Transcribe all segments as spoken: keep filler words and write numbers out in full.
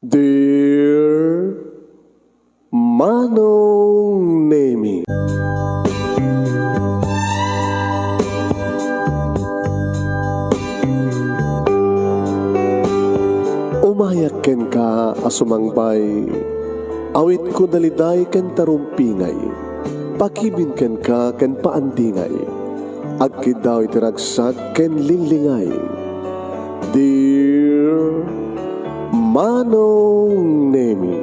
Dear Manong Nemi. Umayak kenka a sumangbay, awitko daliday ken tarumpingay, pakibin kenka ken paandingay, agkiddaw iti ragsak ken linglingay. Dear Manong Nemi,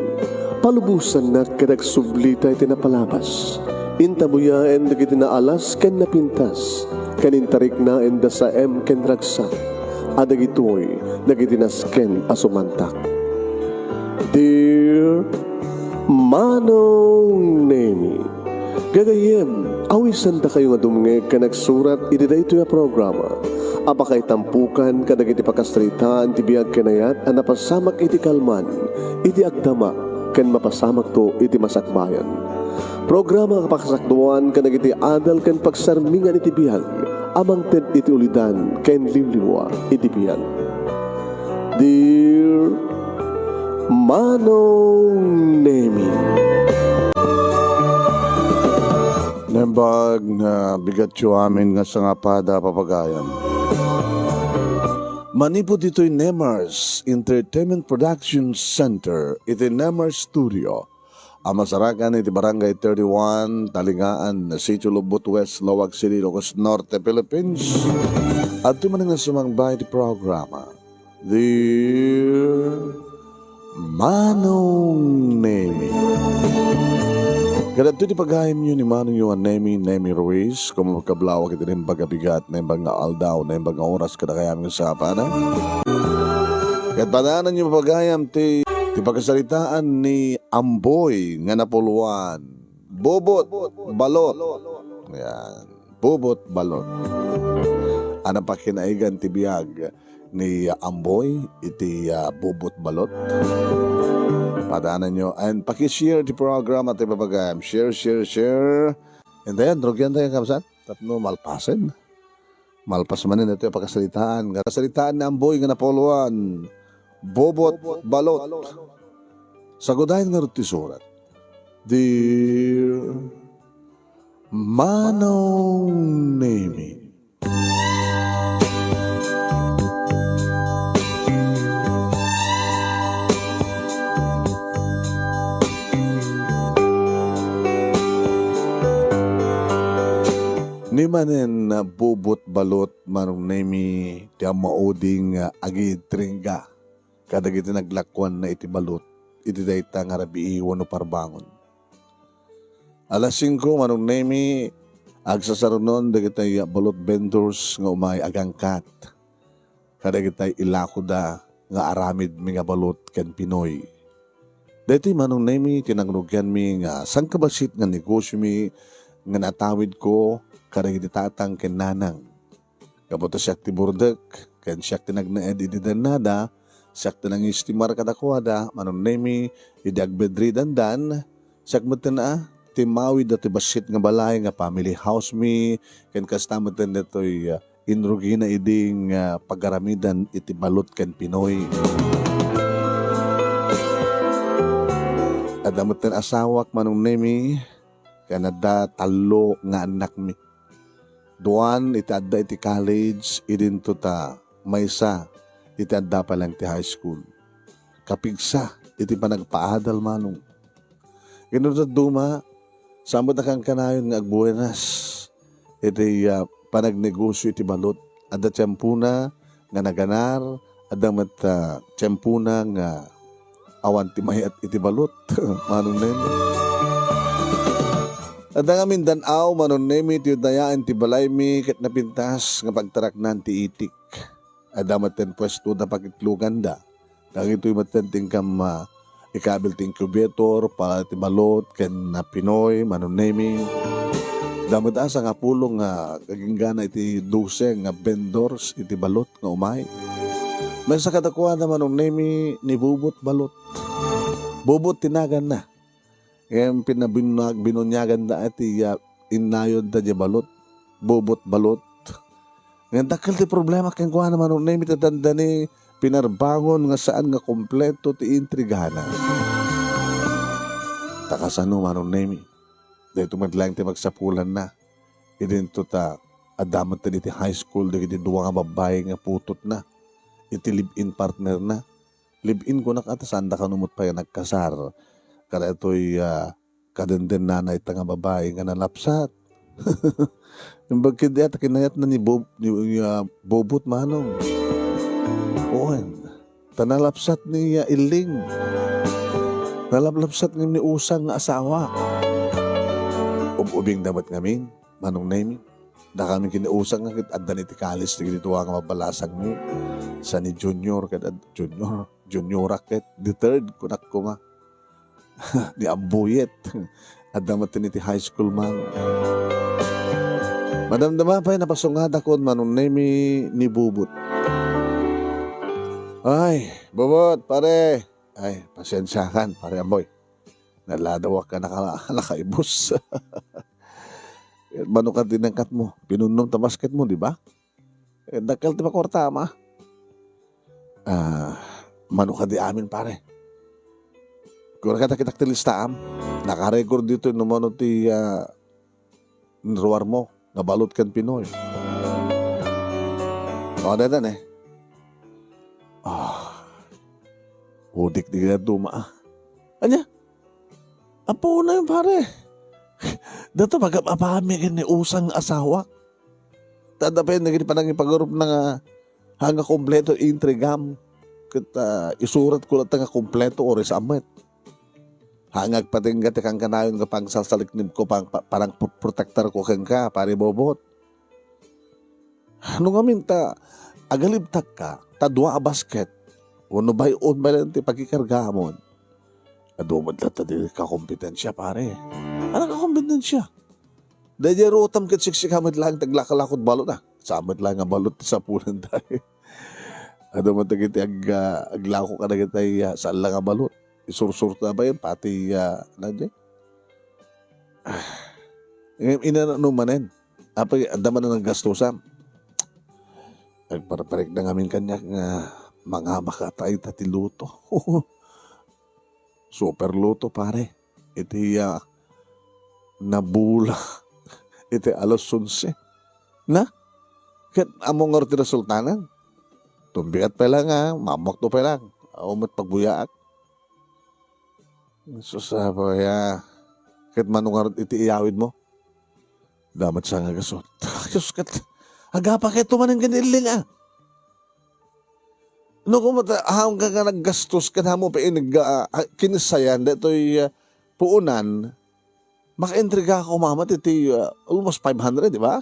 palubosannak ket agsublita iti napalabas. Intabuyaen dagiti naalas ken napintas, ken intarikna inda saem ken ragsak, a dagitoy dagiti nasken a sumantak. Dear Manong Nemi, gagayyem, awisandakayo nga dumngeg ken agsurat iti daytoy a programa a pakaitampukan kadagiti pakasaritaan ti biag ken ayat a napasamak iti kalman, iti agdama, ken mapasamakto iti masakbayan. Programa a pakasakduan kadagiti adal ken pagsarmingan iti biag a mangted iti ulidan ken liwliwa iti biag. Dear Manong Nemi. Naimbag nga bigatyo amin nga sangapada, papagayam. Manipud ditoy Nemars Entertainment Production Center iti Nemars Studio a masarakan iti Barangay thirty-one, Talingaan, Sitio Lubot West, Laoag City, Ilocos Norte, Philippines. Adtoy manen nga sumangbay iti programa, Dear Manong Nemi. Kadagitoy ti pagayamyo ni Manongyo a Nemi, Nemi Ruiz, kumapagkablawak iti naimbag a bigat, naimbag nga aldaw, naimbag nga oras, kadagayam nga sapada. Ket padananyo, papagayam, ti, ti pakasaritaan ni Amboy nga napuluan. Bubot, balot. Yan. Bubot, balot. Ano pa kinaigan ti biag ni Amboy iti, ah, bubot, balot? Padananyo. And paki-share ti program, iti, papagayam. Share, share, share. And then, rugyan tayo, kabsat. Tapno malpasen. Malpas manen iti pakasaritaan. Nga kasaritaan ni Amboy nga napuluan. Bubot, balot. Sagudayen ngarud ti surat. Dear Manong Nemi. Ni manen bubot, balot, Manong Nemi, ti ammauding, ah, agitringga kadagiti naglakuanna iti balot iti dayta nga rabii wenno parbangon. Alas singko, Manong Nemi, agsasarunon dagiti balot vendors nga umay agangkat kadagiti ilakoda nga aramidmi nga balot ken pinoy. Daytoy, Manong Nemi, ti nangrugianmi nga sangkabassit nga negosiomi nga natawidko kadagiti tatang ken nanang. Gapu ta siak ti burdek, ken siak ti nagnaed iti dennada, siak ti nangistimar kadakuada, Manong Nemi, idi agbedridandan, siak metten a timmawid datoy bassit nga balay nga family house mi, ken kasta metten datoy, ah, inrugina idi nga pagaramidan iti balot ken pinoy. Adda metten asawak, Manong Nemi, ken adda tallo nga annakmi. Duan iti adda iti college, idinto ta maysa iti adda pay laeng ti high school. Kapigsa iti panagpaadal, Manong. Ken no dadduma, saan met a kankanayon nga agbuenas iti, ah, panagnegosio iti balot. Adda tiempona nga naganar, adda met, ah, tiempona nga awan ti mayat iti balot. Manong Nemi. Adda ngamin dan-aw, Manong Nemi, ti udayaen ti balaymi ket napintas nga pagtaraknan ti itik. Adda metten puesto da pakitloganda. Dagitoy metten ti inkam, ah, ikabil ti incubator para ti balot ken napinoy, Manong Nemi. Adda met a sangapulo nga aginggana iti dose nga vendors iti balot nga umay. Maysa kadakuada, Manong Nemi, ni Bubot Balot. Bubot ti naganna. Ngem pinabinnag-, binuniaganda iti, ah, innayodda diay balot. Bubot Balot. Ngem dakkel ti problema kenkuana, Manong Nemi, ta dandani pinarbangon nga saan nga kompleto ti intrigana. Ta kasano, Manong Nemi? Daytoy met laeng ti magsapulanna. Idinto ta adda met dagiti high school dagiti dua nga babbai nga putotna, iti live-in partnerna. Live-in kunak a ta saanda kano met pay a nagkasar. Kadaytoy, ah, kadendennana ita nga babbai nga nalapsat. Imbag ketdi a ta kinayatna ni Bob-, ni, ni, ah, Bobot, Manong. Wen, ta nalapsat ni, ah, Illing. Nalaplapsat ngem ni Usang nga asawa. Ub-ubingda met ngamin, Manong Nemi. Dakami ken ni Usang nga ket adda ni ti college dagiti dua nga mabalasangmi. Sa ni Junior ket ad-, Junior, Juniora ket the third, kunak koma. Ni Ambuyet. Adda met ti high school man. Madamdama pay napasungadakon, Manong Nemi, ni Bubot. Ay, Bubot, pare. Ay, pasensiakan, pare Amboy. Naladawak ka naka-, nakaibus. Mano ka dinangkat mo? Pinunnom ta basket mo, di ba? Eh, dakkel ti pakuarta, ama. Ah, mano ka di amin, pare? Kura ka takitak ti listaam. Nakarecord dito no mano ti, ah, ruar mo nga balot ken Pinoy. O, dayta ne. Ah, udik di kaya duma, ah. Anya? Apo na yun, pare. Dato magap-apami ken ni Usang asawa. Tada pa yun, naging panangipagarup na nga, hanga kompleto intrigam. Ket, ah, isurat ko latta nga kompleto, oras amet. Hanga agpatingga ti kankanayon nga pangsalsaliknib ko, pang, pa-, parang pro-, protektar ko kenka, pare Bobot. No ngamin ta agalibtak ka, ta dua a basket, wenno bay-on pay laeng ti pakikargamon. Adu met latta ti kakompetensia, pare. Ano kakompetensia? Daydiay ruotam ket siksika met laeng ti aglakalako't balot, ah. Saan met laeng nga balot ti sapulan tayo. Adu met dagiti ag-, ah, aglako kadagiti, ah, saan la nga balot. Isursur ta bayan, pati, ah, ano di? Ah, ngem inano manen? Apay, adda man a naggastusan. Agparparikna ngamin kaniak nga mangabak ta ita ti luto. Super luto, pare. Iti, ah, nabula. Iti alas onse. Na? Ket ammo ngarud ti resultanan? Tumbigat pay lang, ah. Mamuakto pay lang. Aw met pagbuyaak. Sus, apo, ya. Ket mano ngarud iti iyawid mo? Damat sa nga gasot. Sus, ket agapa ket tumanen ken illing, ah. No, kung mata-, ahaw ka nga naggastos, ken amo pa inig, ah, ah, kinisayan, detoy, ah, puunan, makaintriga ka umamat iti, ah, almost five hundred, di ba?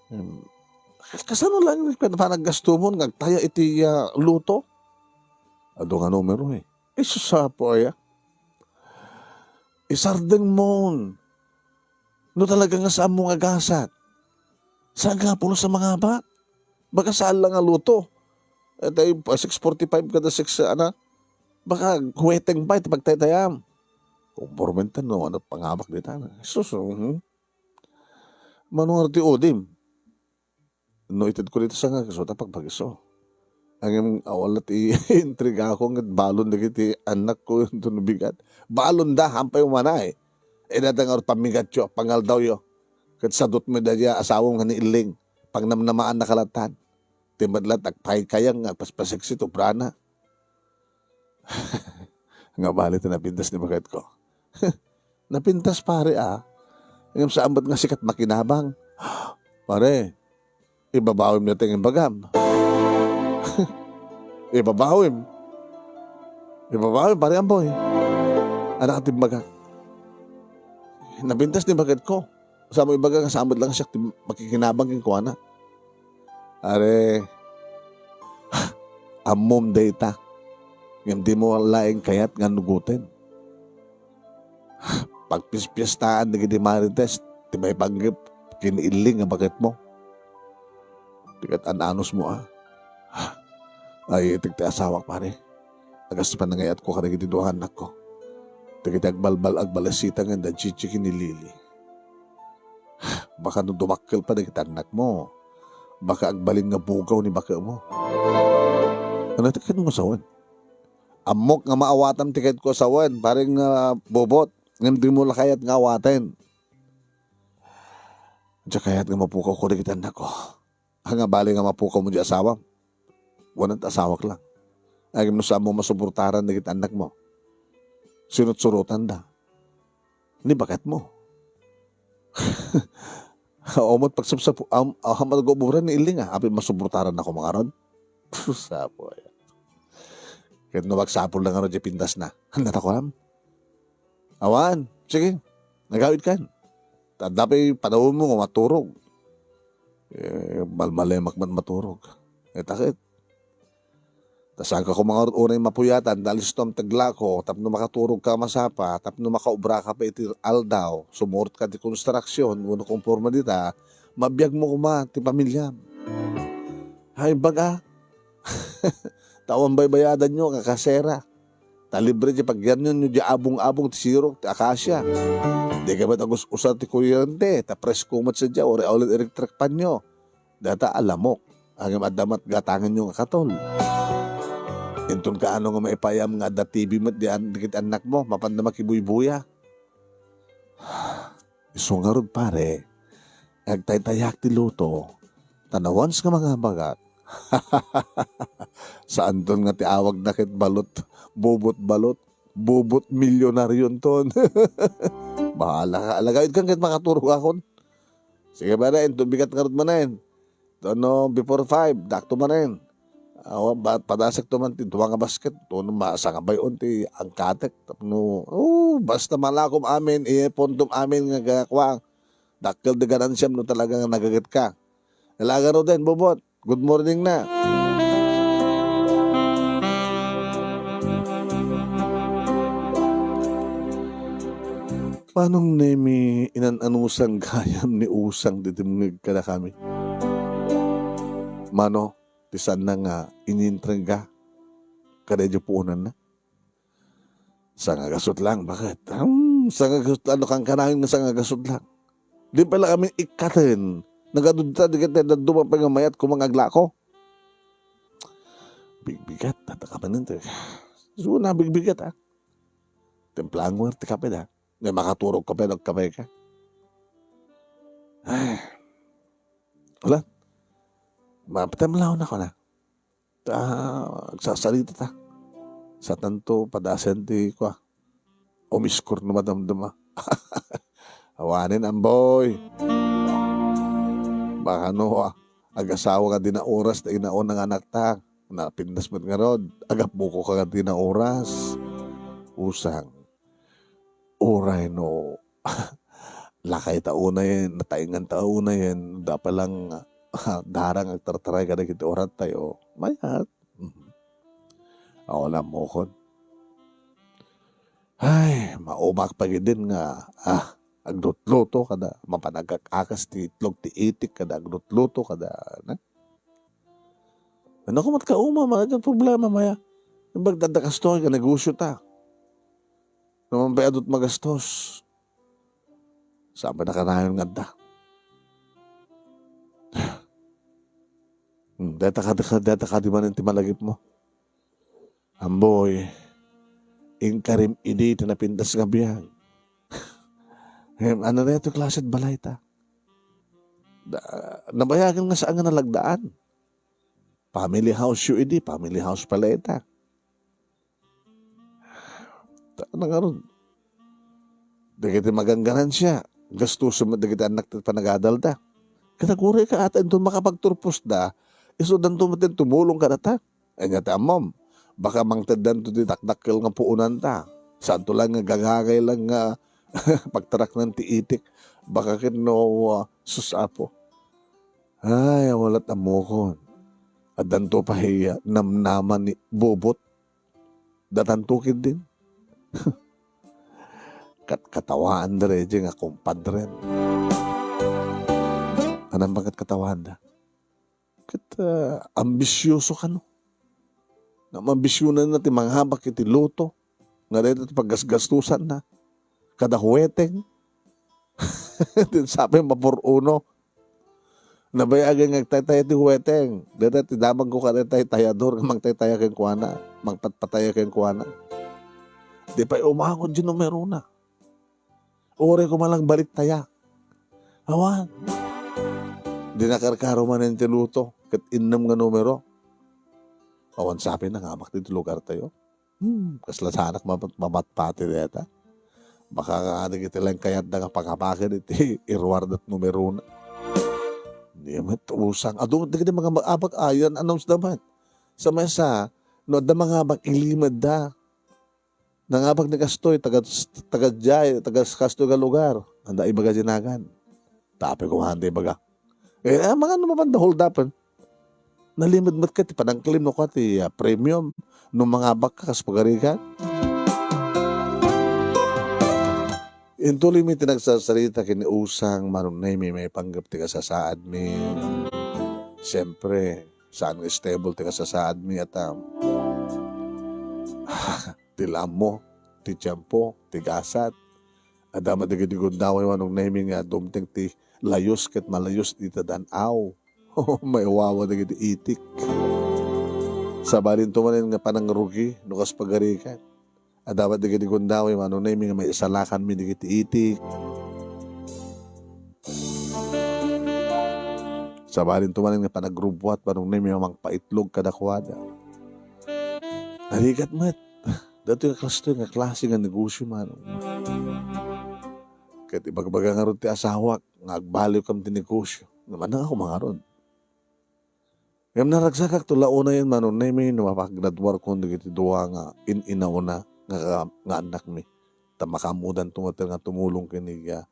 Hmm. Kasano lang yung pan-, panaggastomon nga agtaya iti, ah, luto? Adu nga numero, eh. Isus, apo aya. Isardeng mon. No talaga nga saan mo nga gasat. Saan nga pulos a mangabak? Baka saan lang nga luto. Itay, six forty-five kada six, ah, ana. Baka huweteng pa iti pagtaytayam. Kompormente no, ano, pangabak di tayo. Sus, mhm. Mano nga ti udim? No, ited ko dito sa nga, so, ta pagpagiso. Ang, awala ti intriga ko, nga balon dagiti anak ko, yung tunubigat. Balon da, hampay umana, eh. Eh, dada nga pamigat yo, pangaldaw yo. Ket sadot mo da diya, asawam nga ni Iling. Pangnamnamaan na kalatan. Ti met latta, agpaykayang, agpaspaseksi, ti obrana. Nga bali ti napintas ni baket ko. Napintas, pare, ah. Ngem saan met nga sikat makinabang. Pare, ibabawim na ti imbagam. Ibabawim. Ibabawim, pare Amboy. Anak ti imbagak. Napintas ni baket ko. Sa mo ibaga nga, saan met lang siak ti makikinabang kenkuana. Are, ammom dayta. Ngem di mo laeng kayat nga nugoten. Pagpispiestaan dagiti marites ti maipanggep ken ni Iling nga baket mo. Ti ket an-anus mo, ah. Ay, itik ti asawak, pare. Agas panangayat ko kadagiti dua nga annak ko. Dagiti agbalbal-, agbalesita nga da Chichi ken ni Lili. Baka no dumakkel pa dagiti annak mo, Baka agbalin nga bugaw ni bakemo. Ano ti kayatmo a sawen? Ammok nga maawatam ti kayatko a sawen, pareng, ah, Bobot, ngem dimo la kayat nga awaten. Diak kayat nga mapukawko dagiti annakko. Ania, bale nga mapukawmo diay asawam? Wen, asawak lang. Ngem no saanmo masuportaran dagiti annakmo, surot-surotanda. Ni baketmo. Awan met pagsapsapo-, am-, awan met aguburan ni Iling a, apay masuportarannakon ngarud? Sus, apo aya. Ket no magsapulna ngarud diay pintasna, ania ti kuanam? Awan, sige, agawidkan. Ta adda pay panawenmo nga maturog. Eh, malmalemak met maturog. Eh, ta ket, ta saanka koma ngarud unay mapuyatan, ta alistom ti aglako tapno makaturogka a masapa, tapno makaubraka pay iti aldaw, sumurotka iti konstruksion wenno konforme dita, mabiagmo koma ti pamiliam. Ay, baga. Ta awan baybayadanyo nga kasera. Ta libre ti pagyarnionyo diay abong-abong ti sirok ti akasia. Dika met agus-usar ti kuryente, ta presko met sadiay, uray awla ti electric fanyo. Dayta a lamok, ngem adda met gatangenyo nga katol. Inton kaano nga maipaayam nga adda T V met diay an-, dagiti annakmo, mapanda makibuybuya. Isu ngarud, pare, agtaytayak ti luto, ta no once nga mangabagak, saanton nga ti awagna ket Balot, Bobot Balot, Bobot Milyonarionton. Bahala ka, alagawidkan ket makaturogakon. Sige, pare, inton bigat ngarud manen. Tapno before five, dakto manen. Awan, ba-, padasekto man ti dua nga basket, tapno masangabay-on ti angkatek. Tapno, oh, basta malakom amin, iyapontom amin nga ga-, kuan, dakkel ti ganansiam no talaga nga nagagetka. Ala ngaruden, Bobot. Good morning na. Manong Nemi, inan-anusang gayam ni Usang ti dimngeg kadakami. Mano, ti saanna nga inintrengga kadaydi puonanna? Sangagasut lang, baket? Hmm, sangagasut lang, no kankanayon nga sangagasut lang. Di pay la amin ikkaten. Nagaduda dagiti dadduma pay nga mayat koma nga aglako. Bigbigat, tatta ka pa ninte. Suna, bigbigat, ah. Timplaango ti kape da. Nga makaturog ka pa, nagkape ka. Ay. Wala. Mapatemlaw na ko na. Ta, agsasarita ta. Sa tanto, padasen ti kua. Umiskor no madamdama. Awanen, Amboy. Baka no, ah, agasawa ka di na oras ta inaon nga anakta. Napintas met ngarud. Agapuko ka di na oras. Usang. Uray no, lakay ta unayen, nataengan ta unayen, da pa lang, ah, darang agtartaray kadagiti orat tayo. Mayat. Mhm. Aw, alam mo kon. Ay, maumak pa gid din nga, ah, aglutluto kada, mapanagkakakas ti itlog ti itik kada aglutluto kada, na? Ano ko mat kauma, mga problema, maya. Imbag dadda kastoy ka negosyo ta. Naman pa adut magastos. Saan ba nakanayon nga adda? Hmm, deta ka, deta ka, deta ka di man ti malagip mo. Amboy, inkarim idi ti napintas nga biag. Ngem, ano na ito klase balay ta? Da-, nabayagan nga saan nga nalagdaan. Family house yu idi, family house pala ita. Ta-, nangarud. Dagiti magangganan siya, gastusen met dagiti annak ti panagadalda. Ket aguray ka ata inton makapagturpos da, isu danto met tumulong kadata. Ania ti ammom? Baka mangteddanto ti dakdakkel nga puonanta. Santo lang nga gagagay lang nga pagtaraknan ti itik. Baka ket no, ah, sus, Apo. Ay, awalat ammokon. Addanto pay namnaman ni Bobot. Datanto ket din. Kat-, katawaan da raydi nga kumpadren. Anam bangat katawaan da? Ket, ah, ambisioso kano. Namambisionan na ti mangabak iti loto. Nga dayta ti paggasgastusan na. Kada huweteng. Din sapay mapur-uno. Nabayagen nga agtaytaya ti huweteng. Dayta ti damagko kadayta ti taytayador nga mangtaytaya kenkuana, mangpatpataya kenkuana. Di pay umangod ti numerona. Uray koma lang baliktaya. Awan. Di nakarkaro manen ti luto, ket innem nga numero. Awan sapay, nangabak ti lugartayo. Hmm, kasla saanak mapat-, mapatpati dayta. Baka nga dagiti laeng kayatda nga pangabaken iti iruarda ti numerona. Di met usang. Adu met dagiti mangabak-abak, ayan, announce da met. Sa maysa, no adda mangabak, ilimedda. Nangabak ni kastoy, taga, taga diay, taga kastoy nga lugar. Anda ibaga dinagan. Tapay koma anda ibaga. Eh, ah, mga ano mapan da hold-upen? Nalimed met ka ti panangklim no ka ti, ah, premium no mangabak ka kas pagarigan. Intuloy mi ti nagsasarita ken ni usang Manong Nemy maipanggep ti kasasaadmi. Siyempre, saan nga stable ti kasasaadmi at, ah, ti lammo, ti tiempo, ti gasat. Adda met dagiti gundaway Manong Nemy nga dumteng ti layus ket malayus iti dan-aw. Maiwawa dagiti itik. Sabali to manen nga panangrugi no kas pagarigan. Adda met dagiti gundaway Manong Nemy nga maisalakanmi dagiti itik. Sabali to manen nga panagrubbuat Manong Nemy nga mangpaitlog kadakuada. Narigat met. Datoy nga kastoy nga klase nga negosyo, Manong. Ket ibagbaga ngarud ti asawak nga agbaliwkam ti negosyo. Namanang ako mangarud. Ngem naragsakak to la unayen Manong Nemy no mapagnaduarkon dagiti dua nga in-inauna nga, nga annakmi. Ta makaammodanto met nga tumulong ken ni, ah,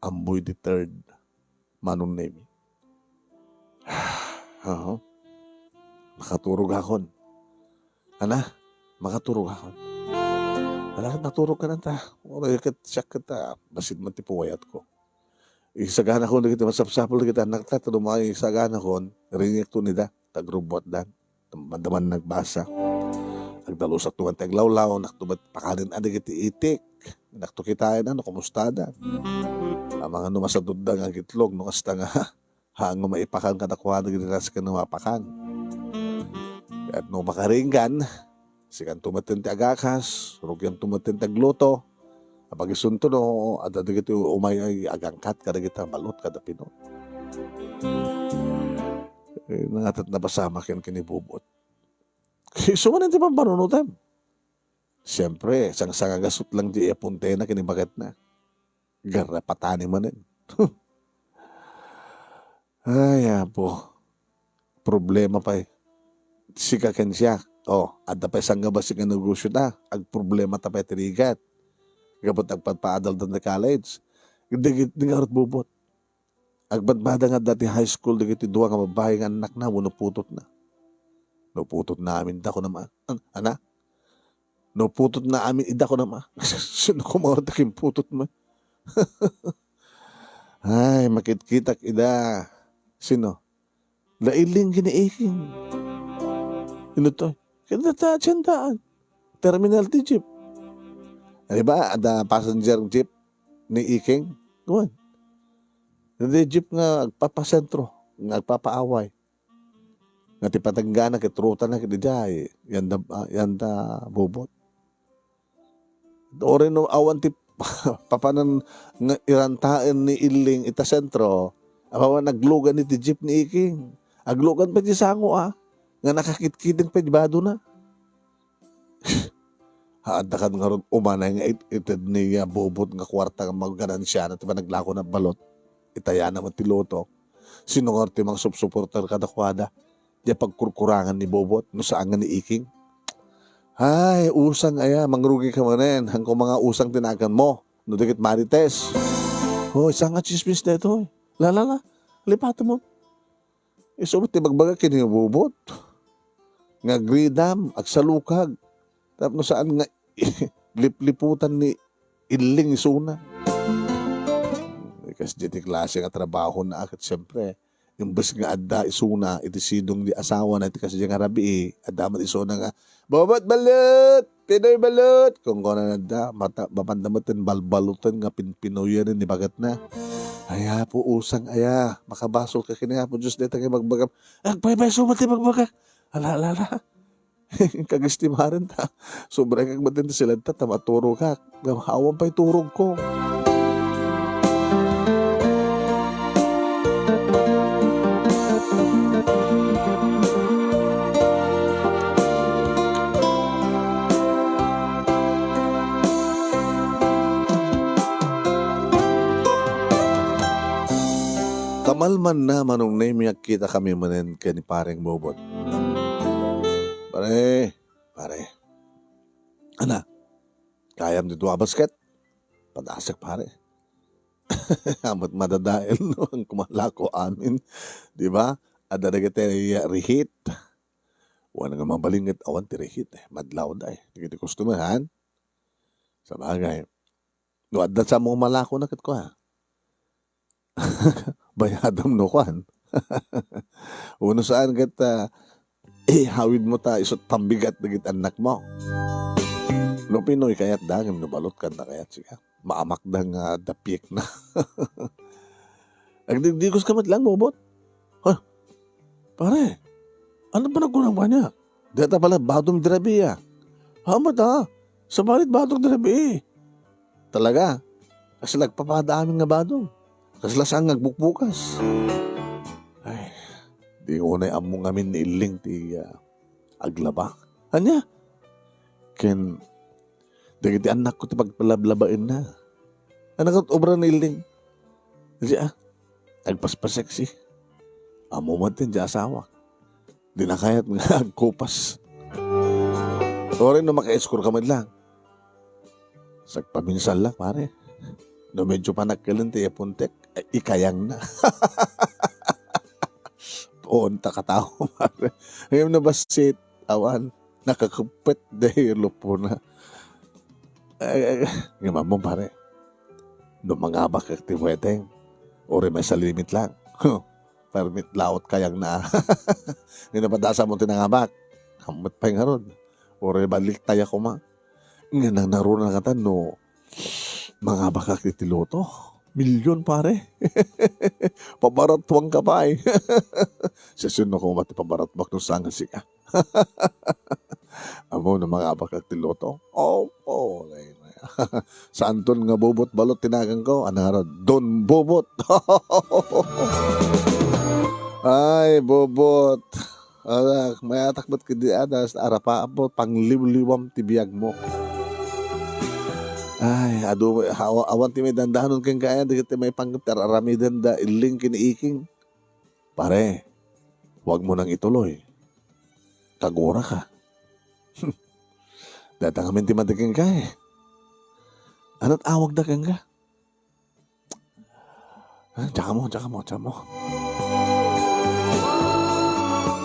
Amboy the third, Manong Nemy. Aha. Makaturogakon. Ana, makaturogakon. Ala, naturogka nanta. Uray ket siak ket, ah, bassit met ti puwayatko. Isaganakon dagiti masapsapul dagiti annakta, ta no maisaganakon, ringiekto nida, ta agrubbuatdan. Madaman nagbasa. Agdalusakto man ti aglawlaw, nakto met pakanen a dagiti itik. Nakto kitaen a no kumustada. Amangan no masadutda nga agitlog, no kasta nga haan nga maipakan kadakuada dagiti nasken nga mapakan. Ket no makaringgan, sikanto metten ti agakas, rugianto metten ti agluto. Apagisunto no adda dagiti umay a agangkat kadagiti balot kada pino. Eh, nangatat napasamak ken ni Bobot. Isu manen ti pampanunotem. Siyempre, sangsangagasut lang ti apuntena ken ni baketna. Garrapatani manen. Ay, Apo. Problema pay. Sika ken siak. Oh, adda pay sangga bassit nga negosyo ta. Agproblemata pay ti rigat. Gapu ta agpadpaadalda ti college. Dagiti ngarud Bobot. Agbadbadda nga adda ti high school dagiti dua nga babbai nga annakna wenno putotna. No putotna amin da kunam a, an-, ana? No putotna amin ida kunam a. Sino koma ti kimputotmo? Ay, makitkitak ida. Sino? Da Iling ken ni Iking. Ino to? Ken data tiendaan. Terminal ti jeep. Di ba, adda passenger jeep ni Iking? Kuan. Daydi jeep nga agpapasentro, nga agpapaaway. Nga ti patenggana ket rutana ket idiay, yanda, ah, yanda Bobot. Uray no awan ti papanan nga irantaen ni Iling ita sentro, apaman aglugan iti jeep ni Iking. Aglugan pay ti sango, ah, nga nakakitkiteng pay ti badona. Adda kan ngarud umanay nga it-, ited ni, ah, Bobot nga kuarta nga maganansiana ti panaglakona balot. Itayana met ti luto. Sino ngarud ti mangsupsuportar kadakuada? Diay pagkurkurangan ni Bobot, no saan nga ni Iking. Ay, usang aya, mangrugika manen. Haanko nga usang ti naaganmo. No di ket Marites. Hoy, saan nga tsismis daytoy? La, la, la. Lipatemon. Isu met ti bagbaga ken ni Bobot. Nga agridam, agsalukag. Tapno saan nga lipliputan ni Iling isuna. Kas diay ti klase nga trabahona ket siyempre, Imbes nga adda isuna iti sidong di asawana iti kasdiay nga rabii, adda met isuna nga, "Bobot balut! Pinoy balut!" Kunkunana adda, mata-, mapanda met ten balbaluten nga pinpinoyen ni bagetna. Ay, Apo, usang aya, makabasol ka ken ni Apo Dios dayta nga ibagbagam. Agpaypayso met ti ibagbagak. Ala, ala, ala. Kagestimaren ta. Sobra kak met ti silad ta, ta maturogak. Ngem awan pay turogko. Kamalmanna, Manong Nemy, agkitakami manen ken ni Pareng Bobot. Pare, pare. Ana, kayam ti dua a basket? Padasek, pare. Amet madadael no, ang kumalako amin. Di ba? Adda dagiti reheat. Wen nga mabalin ket awan ti reheat, eh. Madlaw da, eh. Dagiti customer, han? Sabagay. No, adda sa mo malako na ket kua. Bayadam no kuan. Uno saan ket, ah, ihawid mo ta isut pambigat dagiti annak mo. No Pinoy kayat da, ngem no balot kanta kayat sika. Maamakda nga dapiek na. Agdigdigos ka met lang, Bobot. Ha? Pare, ano ba nagkunang ba niya? Deta pala, badom di rabii, ah. Hamat, ah. Sabalit badom di rabii. Talaga, kasla agpapada amin nga badom. Kasla saan nga agbukbukas. Ay, di unay ammo ngamin ni Illing ti, ah, aglaba. Ania? Ken, dagiti annakko ti pagpalablabaenna. Ania ket obra ni Illing? Di, ah, agpaspaseksi. Ammo met ti asawak. Di na kayat nga agkupas. Uray no makaiskur ka met lang. Sagpaminsan lang, pare. No medyo panakkilen ti ipuntek, ay, ikayang na. Puon ta katao, pare. Ngayon na bassit, awan, nakakupet, dahil lupo na. Ay, ay, ay, ngem ammo, pare. No mangabak ti weteng, uray may salimit lang. Permit laot kayang na. Nga napadasa mo ti nangabak. Ammot pay ngarud. Uray balik tayo kuma. Nga nang naruna katan no mangabakak iti loto. Milyon, pare. Pabaratuan ka pay. Sesyon no kuma ti pabaratuak no saan nga sika. Ammo no mangabakak ti loto? Opo, nay, nay. Saanton nga Bobot balot ti naganko? Ania ngarud? Don Bobot. Ay, Bobot. Anak, mayatak met kadi adas, arapa, Bobot, pangliwliwam ti biag mo. Ay, adu, awa-, awan ti may dandanon ken kaya, dagiti may panggep ti ar-aramiden da, Illing ken Iking. Pare, huwag mo nang ituloy. Kagura ka. Datang amin ti madi kenka, eh. Anat awag da kenka? Ah, tsaka mo, tsaka mo, tsaka mo.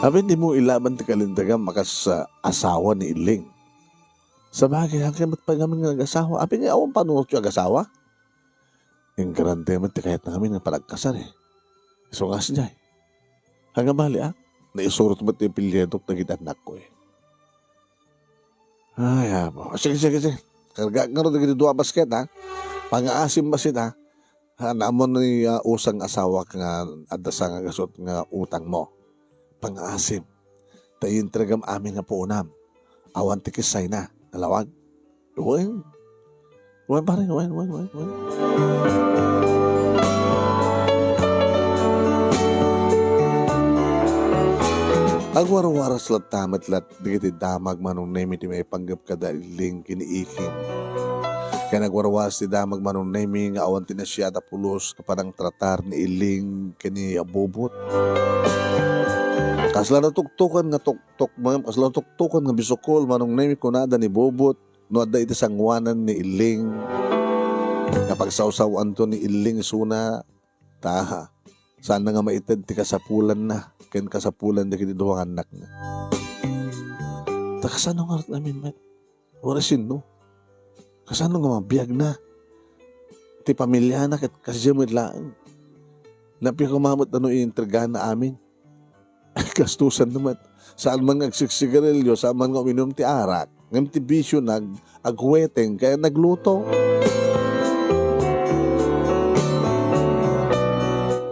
Apin di mo ilaban ti kalintagam makas, ah, asawa ni Iling. Sabagay, ang kamat pa namin nga nag-asawa. Apin nga awan panunot yung ag-asawa? Ingkarante met ti kayat na kami nga panagkasar, eh. Isu nga sdiay. Nga bali, ah, naisurot met ti apelyidok dagiti annakko, eh. Ay, apo. Sige, sige, sige. Karga nga ro dagiti dua basket, ha? Pangaasim basket, ha? Ha, naammo ni, ah, usang asawak nga adda sanga gasut nga utang mo. Pangaasim. Ta intregam amin nga puonam. Awan ti kissayna. Nalawag? Wen. Wen, pare, wen, wen, wen, wen. Agwarwaras latta met lat-, dagiti damag Manong Nemy ti maipanggep kada Iling ken ni Iking. Ken agwarwaras ti damag Manong Nemy nga awan ti nasiat a pulos nga panangtratar ni Iling ken ni Bobot. Kasla natuktokan nga tuktok, kasla natuktokan nga bisukol Manong Nemy, kunada ni Bobot, no adda iti sangoanan ni Iling nga pagsawsawanto ni Iling isuna, ta saanna nga maited ti kasapulanna ken kasapulan dagiti dua nga annakna. Ta kasano ngarud amin met? Uray sinno? Kasano nga mabiagna? Ti pamiliana ket kasdiay met laeng. Napia koma met no iintrigana amin. Gastusan na met. Saan man nga agsiksigarilyo, saan man nga uminom ti arak. Ngem ti bisio nag-, agweteng, kaya nagluto.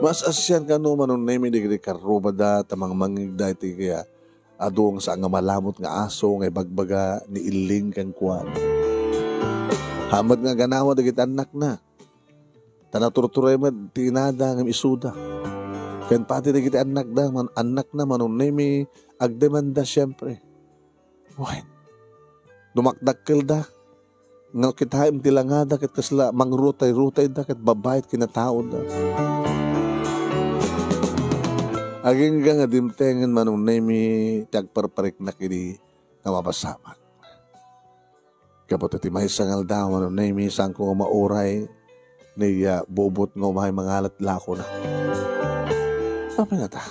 Mas asian kano Manong Nemi dagiti karrubada, ta mangmangngegda iti kaya adu nga saan nga malamut nga aso nga ibagbaga ni Illing kenkuana. Hamet nga ganawa dagiti annakna. Ta naturturay met ti inada ngem isuda. Ken pati dagiti annakda, man-, annakna Manong Nemi, agdemanda siempre. Wen, dumakdakkelda. Nga kitaem ti langada ket kasla mangrutay-rutayda ket babaet kinataoda. Agingga nga dimtengen Manong Nemi ti agparpariknak idi nga mapasamak. Gapu ta ti maysa nga aldaw, Manong Nemi, saanko nga mauray ni, ah, Bobot nga umay mangalat lakona. Apay ngata?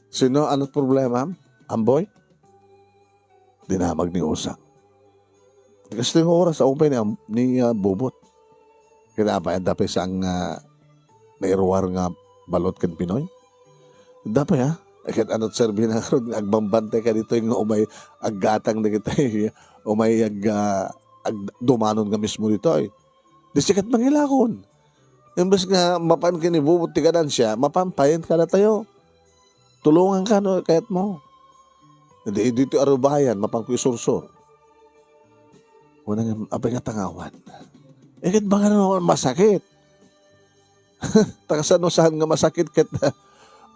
Sino? Ano't problema, Amboy? Dinamag ni Usang. Kastoy nga oras, awan pay ni Am-, ni, ah, Bobot. Kaya apay, adda pay saan nga nairuar nga balot ken Pinoy? Adda pay, ha? Ket ano't serbina ngarud nga agbambantay ka ditoy nga umay aggatang dagitoy, umay ag-, ah, ag-, dumanon nga mismo ditoy? Di sikat mangilakon. Imbes nga mapan ken ni Bobot ti ganansia, mapan payen kadatayo. Tulongan ka no kayat mo. Di, ditoy arubayan, mapan ko isursor. Kuna nga, apay nga tangawan. Eh, ket baka no masakit. Ta kasano saan nga masakit ket,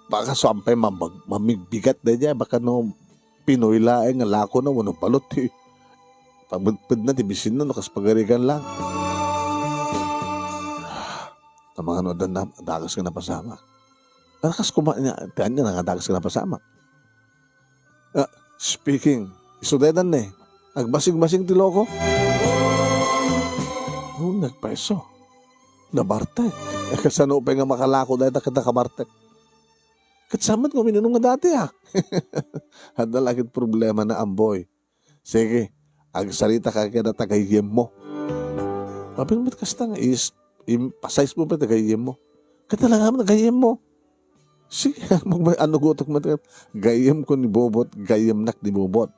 baka suam pay mamag-, mamigbigat daydiay, baka no Pinoy laeng nga lakona wenno balot ti pabedpedna ti bisinna no kas pagarigan lang. Amangan no adda na-, dakes nga napasamak. Dakes koma ania, ti ania nga dakes nga napasamak. Ah, speaking, isu daytan ne, agbasing-basing ti loko. Oh, nagpaiso. Nabartek. Eh, kasano pay nga makalako dayta ket nakabartek? Ket saan met nga uminunong nga dati, ah. Adda la ket problema na, Amboy. Sige, agsarita ka kada tagayemmo. Apay met kasta nga is, im-, pasayes mo pay tagayemmo. Ket talaga met tagayemmo. Sige, magmay-, ano gutok met, gayyemko ni Bobot, gayyemnak ni Bobot.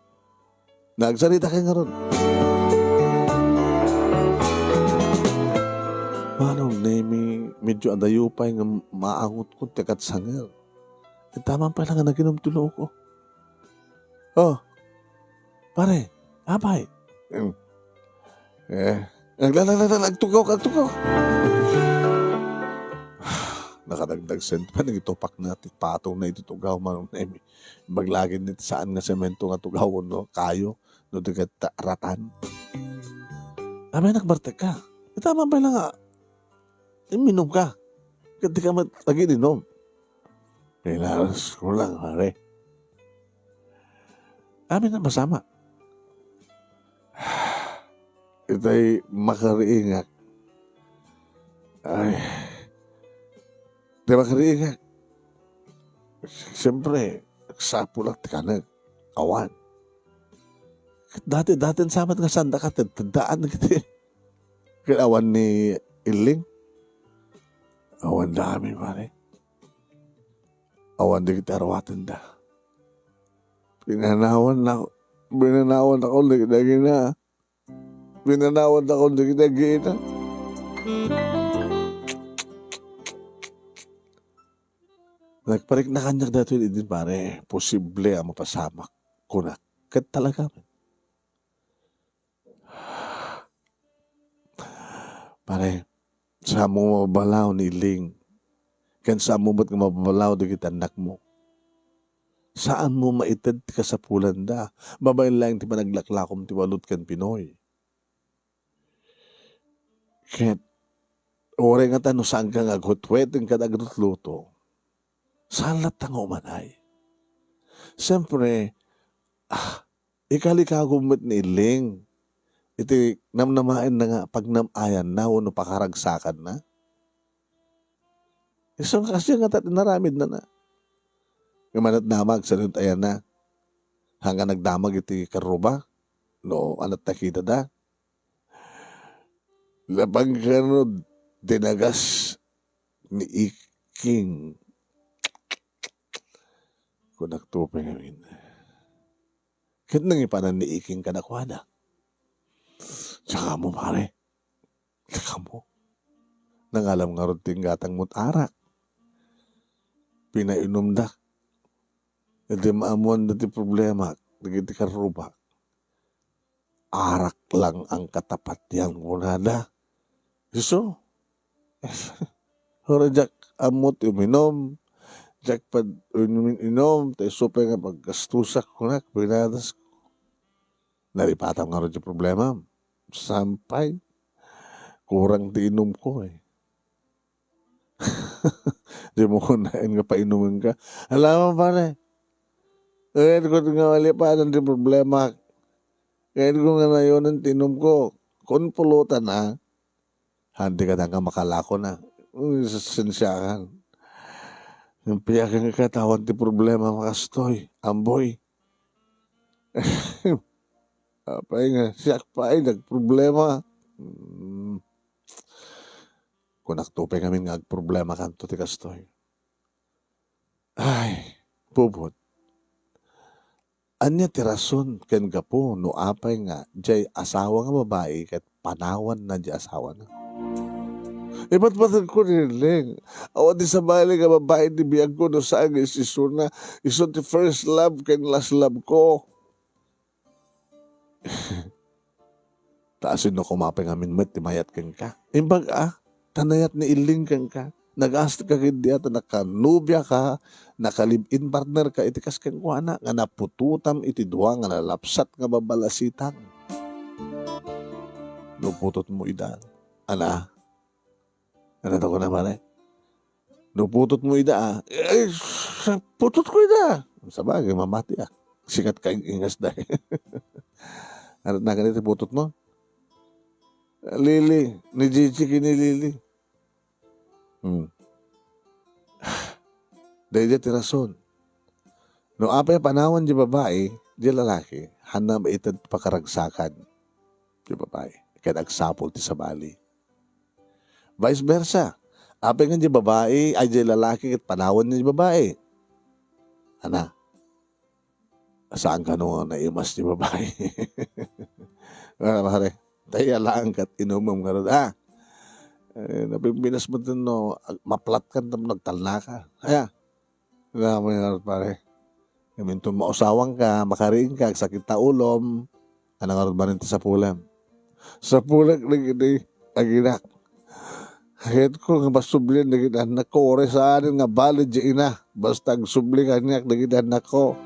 Nagsarita kay ngarud. Manong Nemi, medyo adayo pay nga maangot ko ti katsangel. Itaman pay la nga naginom ti loko. Oh, pare, apay? Mm. Eh, nagla-, nagla-, nagla-, agtugaw ka, agtugaw. Nakadagdag sent pa, nagitupak na ti patong na iti tugaw, Manong Nemi. Imbag lagi ni saan nga semento nga tugaw, no? Kayo, no, di ket ratan. Apay nagbartek ka? Itaman pay la nga, imminum ka. Ket di ka met agidinom. Kailangan ko lang, pare. Amin a masama. Itay makariingak. Ay. Itay makariingak. Siyempre, sapulak ti kanek. Awan. Dati, dati samat nga sanda ka, ted-, teddaan kiti. Ket awan ni Illing. Awan dami, pare. Awan dagiti aruatenda. Pinanawan na, pinanawan ako dagiti agina. Pinanawan ako dagiti agina. Nagpariknakanyak daytoy idin, pare. Posible a mapasamak, kunak. Ket talaga, pare, saanmo mababalaw ni Iling, ken saanmo met nga mababalaw dagiti annakmo. Saanmo maited ti kasapulanda, babaen laeng ti panaglaklakom ti balud ken Pinoy. Ket, uray ngata no saanka nga agwetweteng ken aglutluto, saan latta nga umanay? Siempre, ah, ikalikagum met ni Iling iti namnamaenna nga pagnam-ayanna wenno pakaragsakanna. Isu nga kasdiay ngata ti inaramidna na. Ngem ania't damag, sadino ti ayanna? Haan nga nagdamag iti karruba? No ania't nakitada? Laeng kano ti nagas ni Ik-, Iking. Kunak to pay ngamin. Ket nangipanan ni Iking kadakuada. Diak ammo, pare. Diak ammo. Nangalam ngarud ti inggatangmo ti arak. Pinainumdak. Iti maammoanda ti problemak dagiti karrubak. Arak lang ang katapatian kunada. Isu. Pero diak ammo ti uminum. Diak pay umin-inum. Ta isu pay nga paggastusak kunak, pinadasko. Nalipatam ngarud ti problemam. Saan pay. Kurang ti inumko, eh. Dimo kunaen nga painumenka. Alam mo, pare, kayatko nga malipadan ti problema. Kayatko nga nayonen ti inumko. Kun pulutan, a. Handi ka nga makalako na. Uy, sensiakan. Yung piyakan ka katawan ti problema, makastoy. Amboy. Apay nga, siak pay nagproblema. Hmm. Kunak to pay ngamin nga agproblemakanto ti kastoy. Ay, Bubot. Ania ti rason ken gapu no apay nga diay asawa nga babai ket panawanna diay asawana? Ipatpateg ko ni Leng. Awan ti sabali nga babai ti biag ko no saan nga isisuna. Isu ti first love ken last love ko. Ta asino koma pay ngamin met ti mayat kenka? Imbag a, ta nayat ni Iling kenka. Nagaastek ka ketdi a ta nakanubiaka, nakalive-in partner ka iti kas kenkuana, nga naputotam iti dua nga nalapsat nga babalasitang. No putotmo ida, ana, Ano to kuna, pare? No putotmo ida, a. Ay, sa-, putotko ida. Sabagay, mamati, a. Sikat ka ing-ingas da. Ano na ganito putotmo? Lili, ni Gigi kini Lili. Hmm. Daydi ti rason. No apay a panawan di babai, di lalaki, hanna maited pakaragsakan di babai. Ket agsapul ti sabali. Vice versa. Apay nga di babai, ay di lalaki ket panawan di babai. Ana, saan kano nga naimas di babai? Wala, pare. Tayo lang kat inumam ka rin, ha? Eh, napimpinas mo dun, no? Maplat ka, nagtalna ka. Kaya, Alam mo yun, pare. Ngamin to mausawang ka, makariing ka, agsakit ta ulom. Ano nga rod manen ti sapulem? Sapulek dagiti aginak. Kayatko nga masublian dagiti annakko, uray saanen nga balid ti ina. Basta agsubli kaniak dagiti annakko.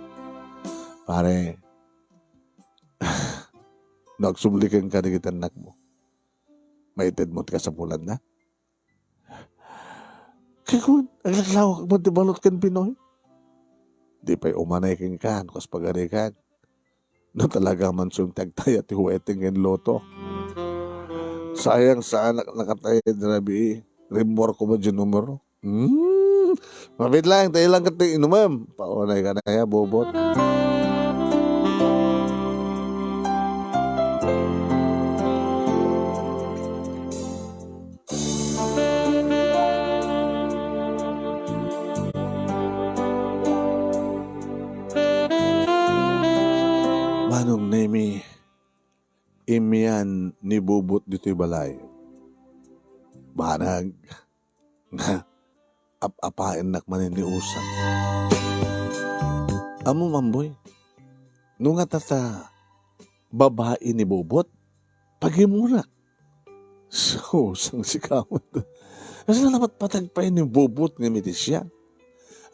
Pare, no agsubli kenka dagiti annakmo, maitedmo ti kasapulanda? Kay kun, aglaklawak man ti balot ken Pinoy. Di pay umanay kenka, no kas pagarikan. No talaga man sumtag tayo ti huweteng ken loto. Sayang saan nak-, nakataya di rabii. Rimmuar ko ba di numero? Hmm. Mabit lang, tayo lang kati inumem. Paunay ka na ya, bobot. Manong Nemi, imian ni Bubot ditoy balay. Banag nga ap-apaennak manen ni Usang. Ammom, Amboy, no nga tata babai ni Bubot, pagimunak. So, sang sikaw. Kasi na naman patagpay ni Bubot nga mitisian.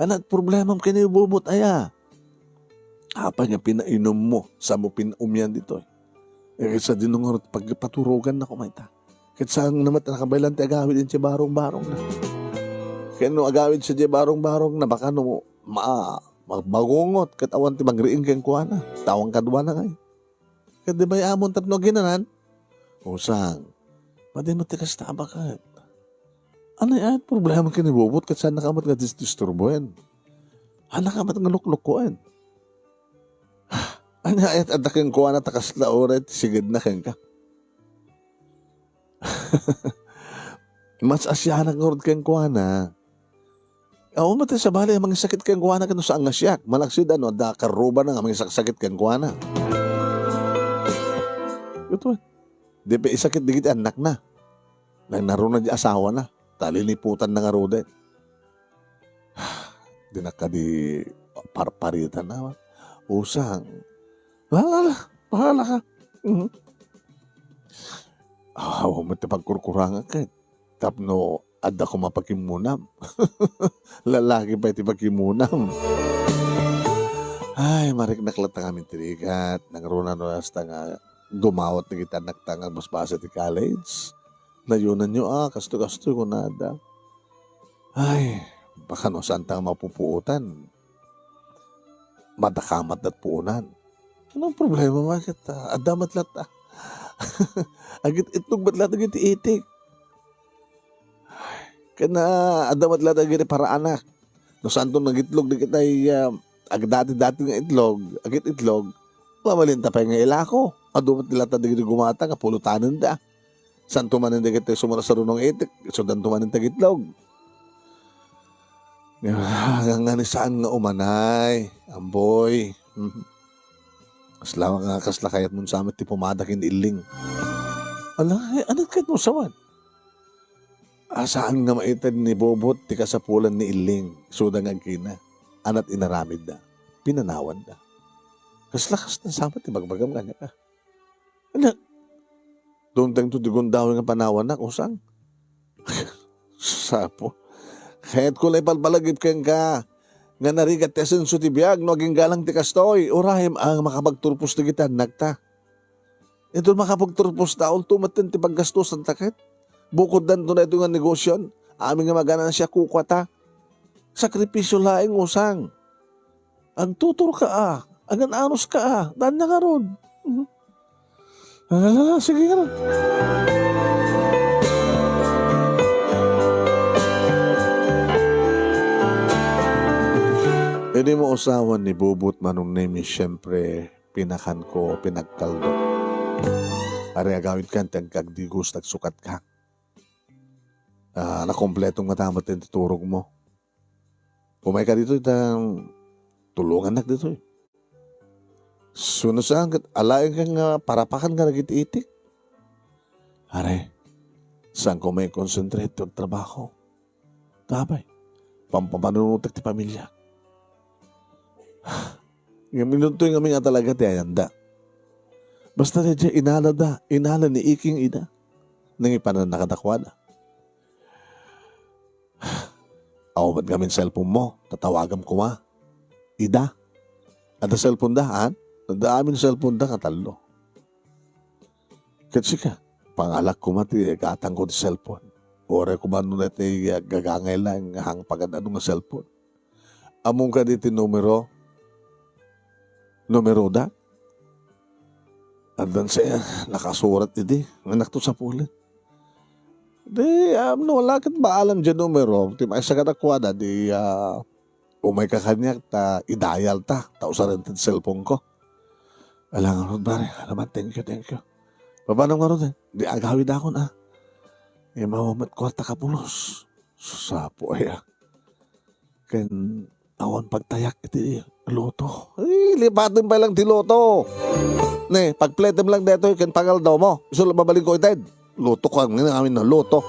Anak, problemam kay ni Bubot, aya. Apay nga pinainum mo, sa mo pinaumian ditoy? Eh, sa dinungarot, pagpaturogan na kumayta. Ket saan naman nakabaylan ti agawid iti barong-barong na. Ken no agawid sa di barong-barong na, baka no ma-, ma-, magungot ket awan ti magriing kenkuana. Tawang kaduana ngay. Ket di bay amon tapno aginanan? Usang. Madi met ti kasta a baket. Ano ay problema ken ni Bubot ket saan nakamat nga dis-, disturboen? Ano nakamat nga luklukuen? Ania ayat adda kenkuana ta kasla uray ti sigedna kenka? Mas asianak ngarud kenkuana. Awan met ti sabali a mangisakit kenkuana ket no saan nga siak. Malaksid a no adda karrubana nga mangisaksakit kenkuana. Ito, di pay isakit dagiti annakna. Nangnaruna di asawana. Ta liniputanna ngaruden. Dinak kadi parparitan a. Usang. Bahala, bahala ka. Mhm. Awan met ti pagkurkurangak ket. Tapno adda koma pakimmunam. Lalaki pay ti pakimmunam. Ay, mariknak latta ngamin ti rigat. Nangruna no hasta nga dumawat dagiti annakta nga basbasa ti college. Nayonanyo a, kastoy-kastoy kunada. Ay, baka no saanta nga mapupuotan. Madakamat dat puonan. Anong problema, bakit, ah, adda met latta? Agit-itlog met latta dagiti itik. Ken, ah, adda met latta dagiti paraanak. No saanto nagitlog dagiti, ah, agdati-dati nga itlog, agit-itlog, mabalinta pay nga ilako. Adu met latta dagiti gumata nga pulutanenda. Saanto manen dagiti sumursaruno nga itik, isudanto manen ti agitlog. Nga, nga ni saan nga umanay, amboy. Mhm. Kasla nga, kasla kayatmon sa met ti pumada ken ni Illing. Ala, ay, anat kayatmo sa met? Ah, saan nga maited ni Bobot ti kasapulan ni Illing, isuda nga agkina. Anat inaramidda, pinanawanda. Kasla, kasla sa met ti bagbagam kaniak a. Anak, dumtengto ti gundaway nga panawannak, usang. Sapo. Kayatko la ipalpalagip kenka nga narigat ti asenso ti biag no aginggalang ti kastoy. Uray a makapagturpos dagiti annakta. Inton makapagturpos ta, ulto metten ti paggastosan ta ket. Bukoddanto na ito nga negosyon. Amin nga maganansia kukua ta. Sakripisyo laeng, usang. Agtuturka a, agan-anuska a, daan na ngarud. Mhm. Ala, ala, ala, sige ngarud. Idi mo usawan ni Bubot Manong Nemi, siyempre, pinakanko, pinagkaldo. Ari agawid kan, ti agkagdigos, tagsukat ka. Ah, nakompleto nga tamat ti turog mo. Umay ka ditoy ta tulongannak ditoy. Suno saan ket alaen ka nga parapakan nga dagiti itik. Are, saan ko may concentrate ti trabaho? Tapay, pampapanunotek ti pamilya. Ngem inuntoy ngamin nga talaga ti ayanda. Basta daydiay inalada, inala ni Iking ida. Nangipananna kadakuada. Awan met ngamin cellphone mo, tatawagam koma. Ida. Adda cellphone da, an? Adda amin cellphone da, katallo. Ket sika, pangalak koma ti gatangko ti cellphone. Uray koma no daytoy gagangay laeng nga hang pagad-adu nga cellphone. Ammom kadi ti numero? Numeroda? Addan sa nakasurat idi, nga nakto sapulen. Di, um, no, wala ket baalam diay numero, ti maisa kadakuada, di, ah, umay ka kaniak, ta idayal ta, ta usaren ti cellphone ko. Ala ngarud, pare, alaman, thank you, thank you. Papanam ngarud, eh? Di agawidakon, ah. Imaw met kuarta kapulos. Sapo aya. Ken awan pagtayak iti loto. Ay, lipaten pay lang ti loto. Ne, pagpletem lang detoy ken pangaldaw mo. Isu la mabalinko ited. Loto ko, ang amin na loto.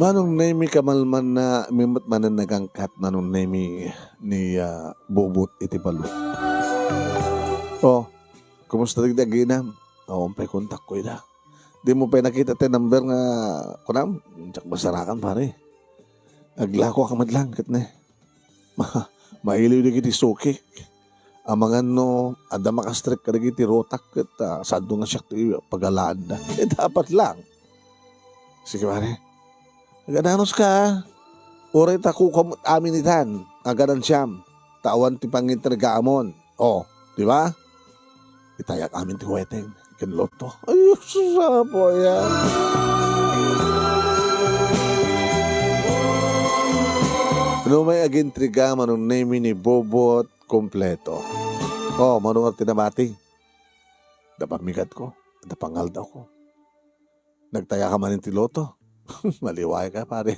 Manong Nemi, kamalman na, mimut manen nagangkat, Manong Nemi, ni, ah, Bubot iti balo. Oh, kumusta dagiti aginam? Awan pay kontakko ida. Di mo pay nakita ti number nga, kunam? Diak masarakan, pare. Aglakoak met lang, ket ne. Ma-, mailiw dagiti sukik. Amangan no, adda makastrek kadagiti rotak, ket, ah, sando nga siak ti pagalaanda. Eh, dapat lang. Sige, pare. Agananos ka, ah. Uray ta kukuam amin itan, aganan siam. Ta awan ti pangintrigaamon. Oh, di ba? Itayak amin ti weteng ken lotto. Ay, sapo yan. No may agintriga, Manong Nemi, ni Bobot, kompleto. Oh, Manong Artinabati. Da pammigat ko. Adda pangaldawko. Nagtayaka manen ti loto. Maliwayka, pare.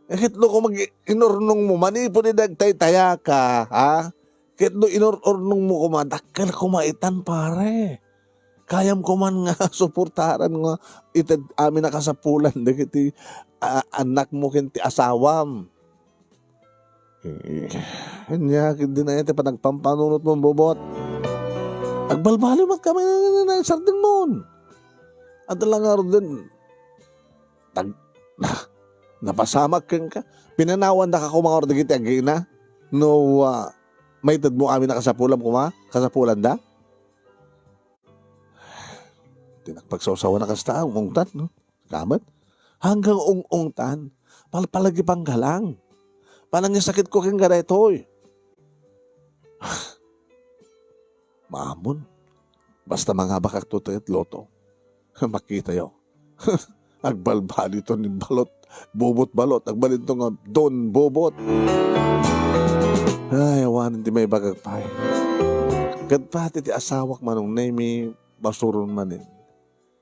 Eh, ket no koma inurnongmo, manipud idi nagtaytayaka, ha? Ket no inur-urnongmo koma, dakkel koma itan, pare. Kayam koman nga suportaran nga ited amin a kasapulan dagiti, a, annakmo ken ti asawam. Eh, ania ket dinay ti panagpampanunotmo, Bobot? Agbalbaliw met kami nga sardengmon. Adda la ngaruden, tag-, napasamak kenka. Pinanawandaka koma ngarud dagiti agina no, ah, maitedmo amin a kasapulam koma, kasapulanda? Ti nagpagsawsawan a kasta, ungtan, no? Kamet? Hanggang ung-ungtan, palpalagipangka lang. Panangyasakitko kenka daytoy. Maamon. Basta mangabakakto ti loto. Makitayo. Agbalbaliwto ni Balot. Bobot Balot. Agbalinto nga Don Bobot. Ay, awanen ti maibagak pay. Ket pati ti asawak, Manong Nemi, masuron manen.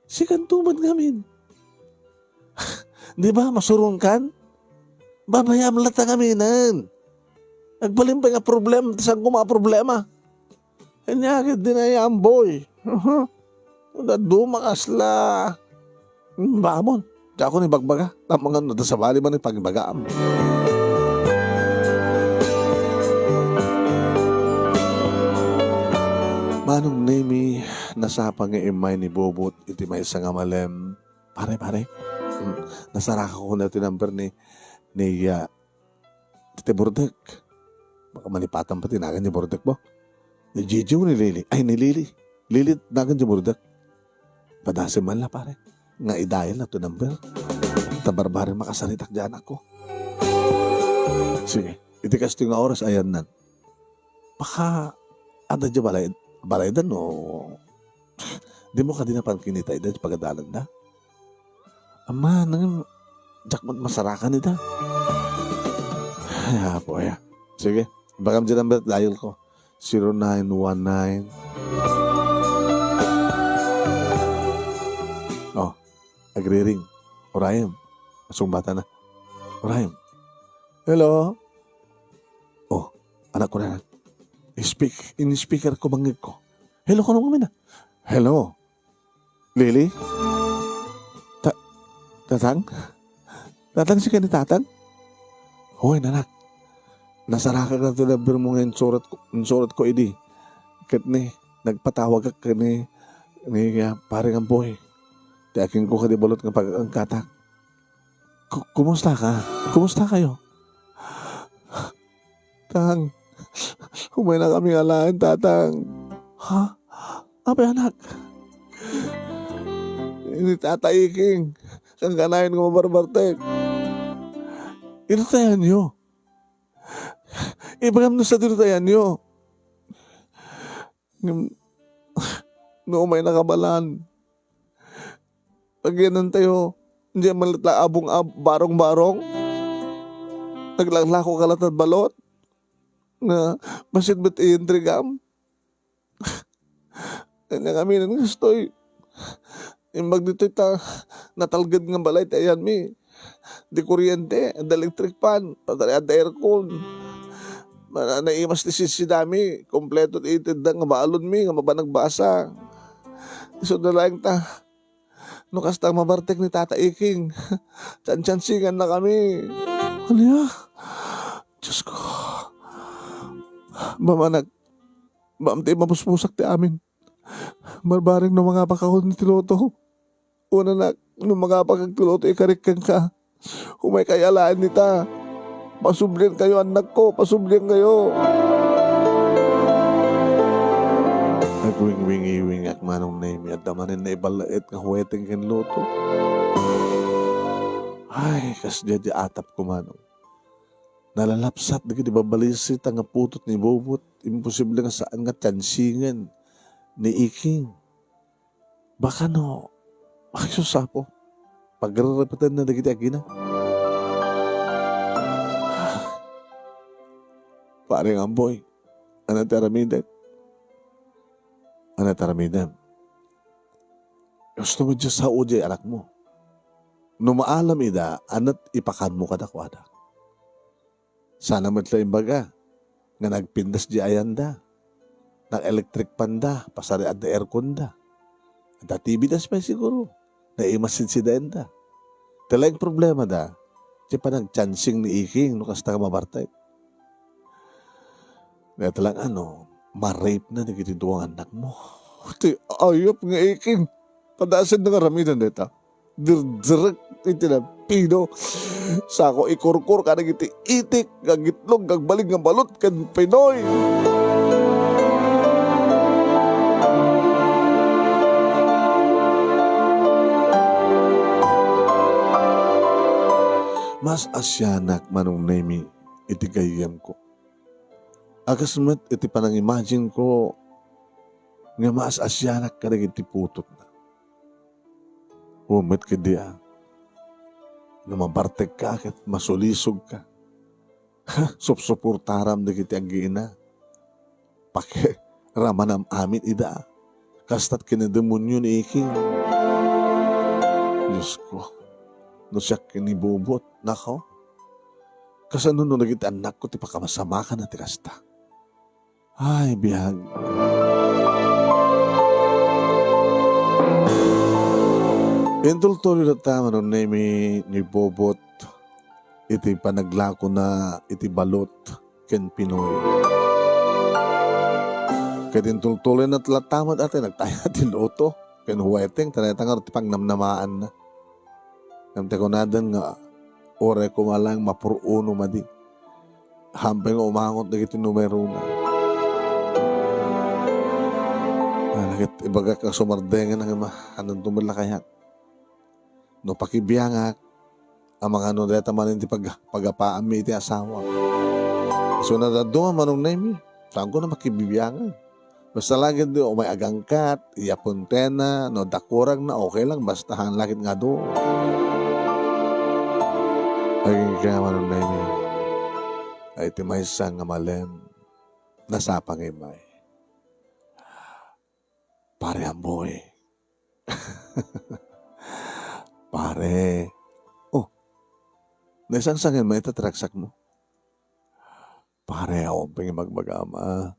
Sikanto met ngamin. Di ba, masuronkan? Babayaam latta ngaminen. Agbalin pay nga problem, ti saan koma a problema. Ania ket dinay, Amboy. Aha. Dadduma kasla. Hmm, bamon. Diakon ibagbaga. Amangan no adda sabali manen pagibagaam. Manong Nemi, nasapa nga immay ni Bobot iti maysa nga malem. Pare, pare. Hmm. Nasarakak koma ti number ni, ni, ah, Tita Burdek. Baka malipatan pay ti nagan ni Burdek, bo. Ni Gigi o ni Lili? Ay, ni Lili. Lili, nagan ni Burdek. Padasem man la, pare. Nga i-dial na to number. Ta barbareng makasaritak diay anakko. Sige. Iti kastoy nga oras, ayanna. Baka, adda diay balay, balayda no? Dimo kadi napan kinita ida diay pagadalanda? Amma, nang, diak met masarakan ida. Ay, apo, aya. Sige, ibagam diay number, dial ko. Zero nine one nine. Oh, agriring. Urayem. Asungbatana. Urayem. Hello? Oh, anak ko na. Speak, in speaker ko, bangngeg ko. Hello, kuno ngamin na. Hello? Lily? Ta-, Tatang? Tatang, sika ni Tatang? Hoy, nanak. Nasarakak na ti number mo nga insurat ko, insurat ko idi. Ket ni, nagpatawagak ken ni, ni, ah, Pare Amboy. Ti akin ko kadi balot nga pag-angkatak. Ku-, kumusta ka? Kumusta kayo? Tang, umay na kami alaen, Tatang. Ha? Apay, anak? Ni Tata Iking, kangkanayon nga mabarbartek. Inutayanyo. Ibagam no sa dinutayanyo. Ngem, no umay nakabalan, agianan tayo, diay man latta abong a barong-barong. Naglaklako ka latta balot, nga bassit met ientregam. Ania ngamin nga kastoy. Imbag ditoy ta natalged nga balay ti ayanmi. Di kuryente, adda electric fan, pati adda aircon. Na-, naimas ti sidsidami, kompleto ti itedda nga balonmi nga mapanagbasa. Isu na laeng ta, no kasta mabartek ni Tata Iking, tiantiansingan na kami. Ania? Diyos ko. Bamanak, Ma'am, ti mapuspusak ti amin. Barbareng no mangabakakon ti loto. Unanak, no mangabakak ti loto, ikarik kenka. Umaykayo alaen dita. Pasubliankayo, annakko, pasubliankayo. Agwingwingiwingak, Manong Nemi, adda manen naiballaet nga huweteng ken loto. Ay, kasdiay ti atapko, Manong. Nalalapsat dagiti babalisit a nga putot ni Bobot, imposible nga saan nga tiansingan ni Iking. Baka no, ay, sus, Apo, pagrerrepetenna dagiti agina. Pare Amboy, ania ti aramidek? Ania ti aramidem? Gusto mo diay sao diay anakmo. No maalam ida, ania ti ipakanmo kadakuada? Sana met la imbaga nga nagpindas diay ayanda, nag-electric fan da, pasariadda aircon da. Adda T V da pay siguro, naimasidsidaenda. Ti laeng problema da, ti panagchancing ni Iking no kasta nga mabartek. Dayta lang ano, ma-rape na dagiti dua nga annakmo. Ti ayup nga Iking. Padasenda nga aramiden dayta. Dirdirek iti napino. Sako ikurkur kadagiti itik, nga gitlog, nga agbalin nga balot, ken pinoy. Mas asianak, Manong Nemi, iti gayyemko. A kas met iti panangimagine ko nga maas-asianak kadagiti putotna. Wen met ketdi a, no mabartekka ket masulisogka, supsuportaram dagiti aggiina. Pakiramanam amin ida. Kasta't kinademonio ni Iking. Diosko, no siak ken ni Bobot, nako, kasano no dagiti annakko ti pakamasamakan ti kasta? Ay, biag. Intultuloy latta, Manong Nemi, ni Bobot iti panaglakona iti balot ken pinoy. Ket intultuloyna latta met a ti nagtaya ti luto ken weteng, ta dayta ngarud ti pangnamnamaanna. Ngem ti kunadan nga uray koma laeng mapur-uno madi. Hampay nga umangot dagiti numerona. Ah, ket ibagak nga sumardengen nga ma-, anonto met la kayat. No pakibiangak, amangan no dayta manen ti pag-, pagapaanmi iti asawa. Isu nga dadduma, Manong Nemi, saanko na makibibiangan. Basta la ketdi umay agangkat, iya puntena, no adda kuragna, okay lang, basta haan la ket nga adu. Agingga, Manong Nemi. Ay, ti maysa nga malem, nasapa nga immay. Pare Amboy. Pare. Oh, naisangsangen met ita ti ragsakmo? Pare, awan pay nga ibagbagam, a.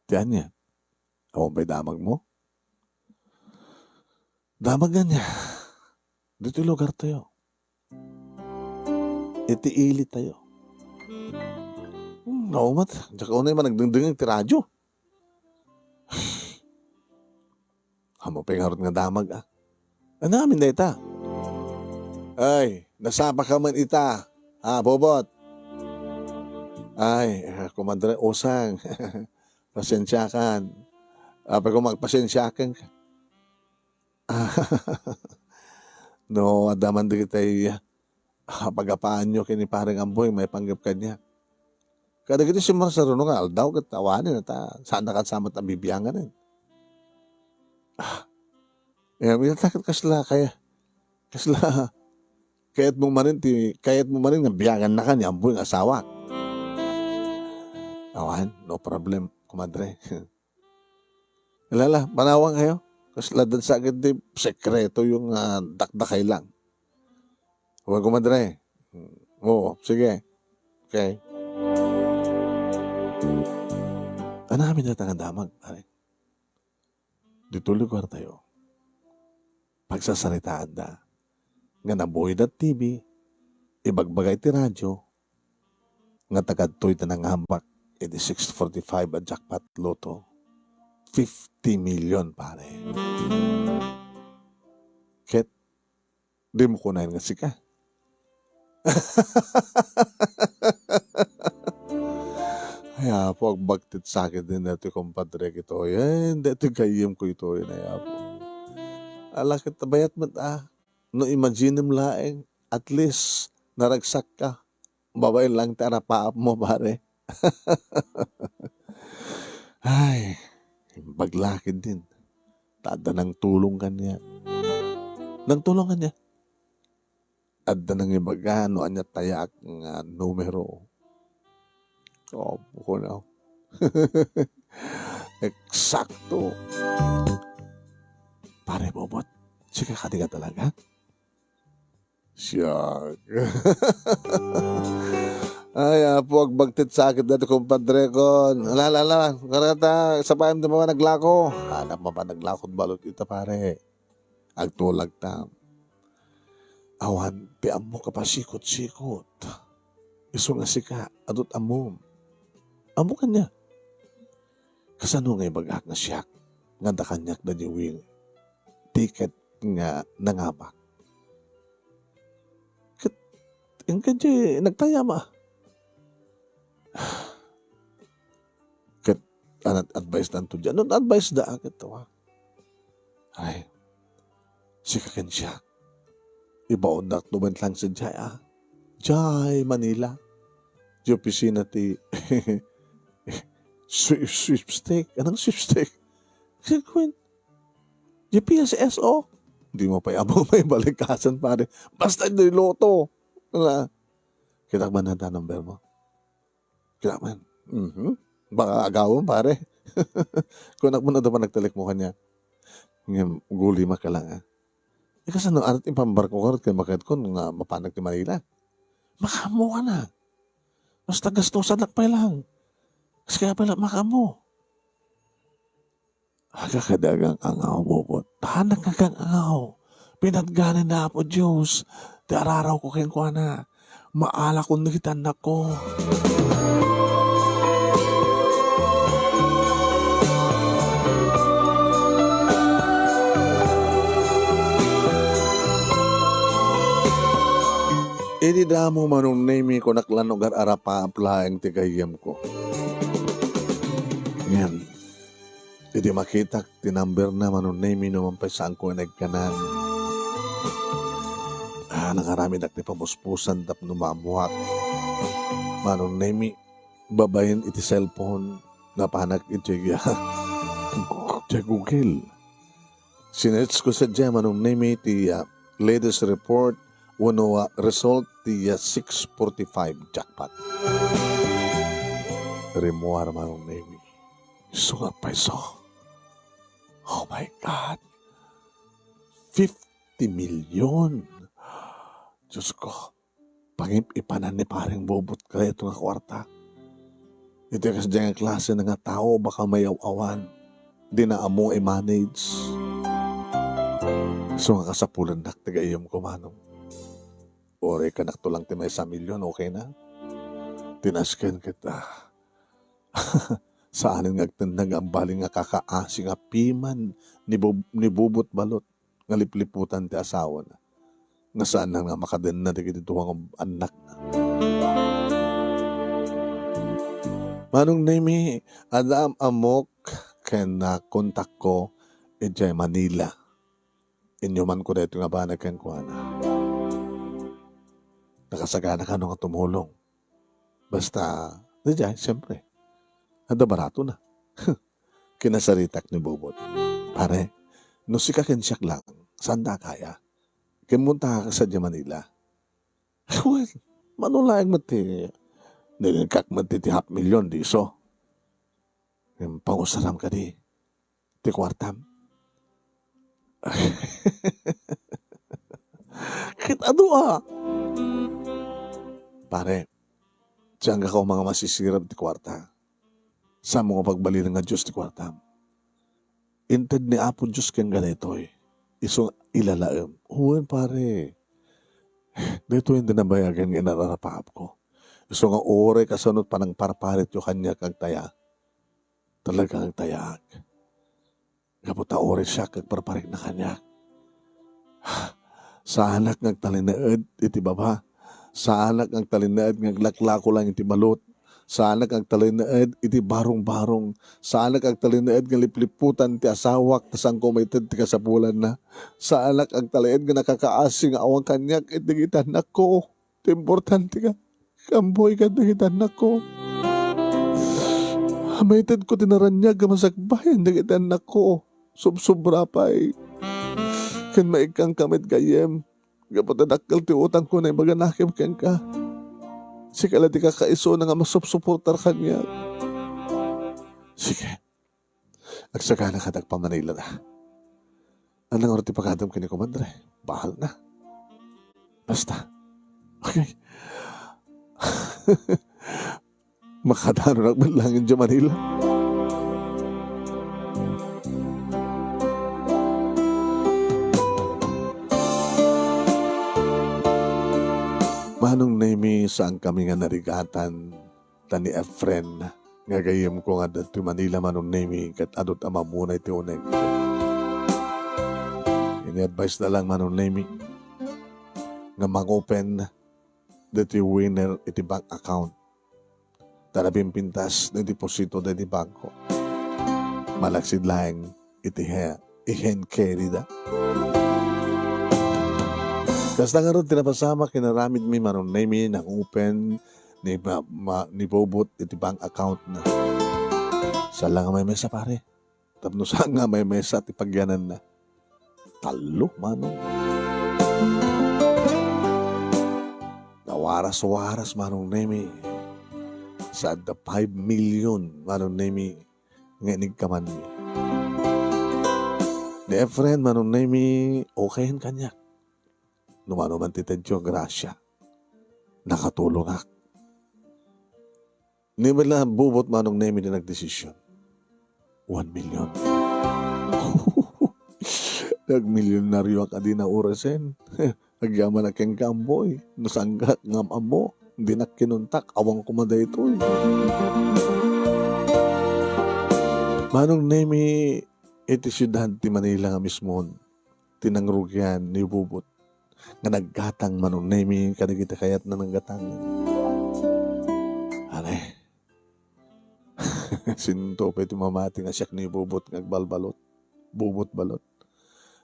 Ti ania? Awan pay damagmo? Damag ania? Ditoy lugartayo. Iti ilitayo. Hmm, awan met. Diak unay man nagdengdengngeg ti radyo. Ammom pay ngarud nga damag, a. Ania ngamin dayta? Ay, nasapaka met ita. A, Bobot. Ay, a, Komadre Usang. Pasensiakan. Apay koma agpasensiakanka. No, adda man dagiti, a, pagapaanyo ken ni Pareng Amboy, maipanggep kaniak. Kadagiti simmarsaruno nga aldaw ket awanen, ta saannaka sa met a bibianganen. A, ngem ita ket kasla kaya, kasla kayatmo manen ti, kayatmo manen nga biangannaka ni Amboy nga asawak? Awan, no problem, komadre. Ala, ala, panawankayo. Kasla dansa ket ti sekretoyo nga dakdakay lang. Wen, komadre. Oo, sige. Okay. Ania ngamin dayta nga damag, pare? Ditoy lugartayo, pagsasaritaanda nga nabuy da T V, ibagbaga iti radyo, nga ta kadtoy ti nangambak iti six forty-five a jackpot lotto, fifty million, pare. Ket dimo kunaen nga sika. Ay, Apo, agbaktit sakit din daytoy, kompadre, kitoy. Ay, daytoy gayyemko itoy, ay, Apo. Ala ket bayat met, a. No imaginem laeng, at least, naragsakka. Babaen lang ti arapaapmo, pare. Ay, imbag la ketdin. Ta adda nangtulong kaniak. Nangtulong kaniak? Adda nangibaga no ania ti tayaak nga numero. Apo, kunak. Eksakto. Pare Bobot, sika kadi nga talaga? Siak. Ay, Apo, agbagtit sakit dati, kumpadrekon. Ala, ala, ala. Karata, sapayan ti mama naglako. Anak mama naglako balot ita, pare. Agtulagta. Awan ti ammo kapasikot-sikot. Isu nga sika, adut ammom. Ammo kanya. Kasano nga ibagak nga siak, nga adda kaniak da ni Will? Tiket nga nangamak. Ket, inka di nagtayama. Ket, anat advice tanto di. Anong advice da, ket, wa? Ay, sika ken siak. Ibaondak no man lang sadiay, ah. Diay Manila. Di opisina ti sweep-, sweepstake. Anong sweepstake? Kagwen. Di P S S O. Di mo pay amo may balikasan, pare. Basta di loto. Nga. Kita ba na number mo? Kailangan. Mhm. Baka agawon, pare. Kunak mo na daw pa nagtalik mo kanya. Ngayon, guli makalang, ah. Eh, kasano, arat impambarko ka, ket makit ko nga mapanak ti Manila. Makaammo ka na. Basta gastusan lang pay lang. Kas kaya pala makaammo. Aga kadagang angaw, Bobot. Tanak nga kang angaw. Pinatganan na Apo Diyos. Ti ararawko kenkuana. Maalakon dagiti annakko. Idi damo, Manong Nemi, kunak lan no agar-arapaap laeng ti gayyemko. Ngem, idi makitak ti number na, Manong Nemi, no man pay saanko nga naikkanan. Ah, nangaramidak ti pamuspusan tapno maammoak. Manong Nemi, babaen iti cellphone, napanak iti, iti Google. Sinearch ko sadiay, Manong Nemi, ti, ah, latest report wenno, ah, result ti, ah, six forty-five jackpot. Rimmuar, Manong Nemi. Isu nga payso. Oh my God. Fifty million. Diyos ko. Pangip-ipanan ni Pareng Bobot kadaytoy nga kuarta. Iti kasdiay nga klase na nga tao, baka mayaw-awan. Di na ammo i-manage. So nga kasapulannak ti gayyemko, Manong. Uray kanakto lang ti maysa a milyon, okay na. Tinasken kita. Saanen nga agtendang nga agbalin nga kakaasi nga piman ni Bob-, ni Bobot balot nga lipliputan ti asawana, nga saan nga makadenna dagiti duwa nga annakna. Manong Nemi, adda am-ammok ken, ah, kontakko idiay Manila. Inyumanko daytoy nga banag kenkuana. Nakasagana kano nga tumulong. Basta, daydiay, siyempre, adda baratona. Kinasaritak ni Bobot. Pare, no sika ken siak lang, saanda a kaya? Ken munta ka sadiay Manila. Well, mano laeng met ti, nilingkak met ti half million, di isu. Ngem pangusaram kadi ti kuartam. Ket adu a. Pare, diak nga ko nga masisirib ti kuarta. Saanmo nga pagbalinen nga Dios ti kuartam. Inted ni Apo Dios kenka daytoy. Isu nga ilalaem. Wen, pare. Daytoy ti nabayagen nga inararapaapko. Isu nga uray kasano ti panangparparityo kaniak agtaya. Talaga agtayaak. Gapu ta uray siak agparparikna kaniak. Saanak nga agtalinaed iti baba. Saanak nga agtalinaed nga aglaklako lang iti balot. Saanak nga agtalinaed iti barong-barong. Saanak nga agtalinaed nga lipliputan ti asawak ta saanko maited ti kasapulanna. Saanak nga agtalinaed nga nakakaasi nga awan kaniak iti dagiti annakko. Ti importante nga, kaammoy kadagiti annakko. Maitedko ti naraniag nga masakbayan dagiti annakko. Sobsobra pay. Ken maikkanka met gayyem. Gapu ta dakkel ti utangko nga ibaganakem kenka. Sika la ti kakaisuna nga masupsuportar kaniak. Sige. Agsagana ka dagiti pammanilada. Ania ngarud ti pakaadam ken ni Komadre? Bahalna. Basta. Okay. Makadanonak man lang idiay Manila. Manong Nemy, saankami nga narigatan ta ni Efren nga gayyemko nga adda ditoy Manila, Manong Nemy, ket adu ti amamona iti uneg. Ini-advise-na lang, Manong Nemy, nga mangopen ditoy winner iti bank account. Ta napimpintas ti deposito ditoy bangko. Malaksid laeng iti he-, i-hand carry da. Kasta ngarud ti napasamak, inaramidmi, Manong Nemy, nangopen ni ma-, ma-, ni Bobot iti bank account na. Saan la nga maymesa, pare. Tapno saan nga maymesa ti pagyananna. Tallo, Manong. Nawaras-waras, Manong Nemy. Sa adda five million, Manong Nemy, nga inigkamanmi. Ni Efren, Manong Nemy, okayen kaniak. No mano man ti tedyo, grasia. Nakatulongak. Ni Bobot, Manong Nemy, ti nagdesisyon. One million. Nagmilyonaryoak a di naurasen. Agyamanak kenka, Amboy. No saanka nga am-ammo, dinak kinuntak. Awan koma daytoy. Manong Nemy, iti siudad ti Manila nga mismon ti nangrugian ni Bobot nga naggatang, Manong Nemy, kadagiti kayatna nanggatangen. Are, sinto pay ti mamati nga siak ni Bobot nga agbalbalot. Bobot balot.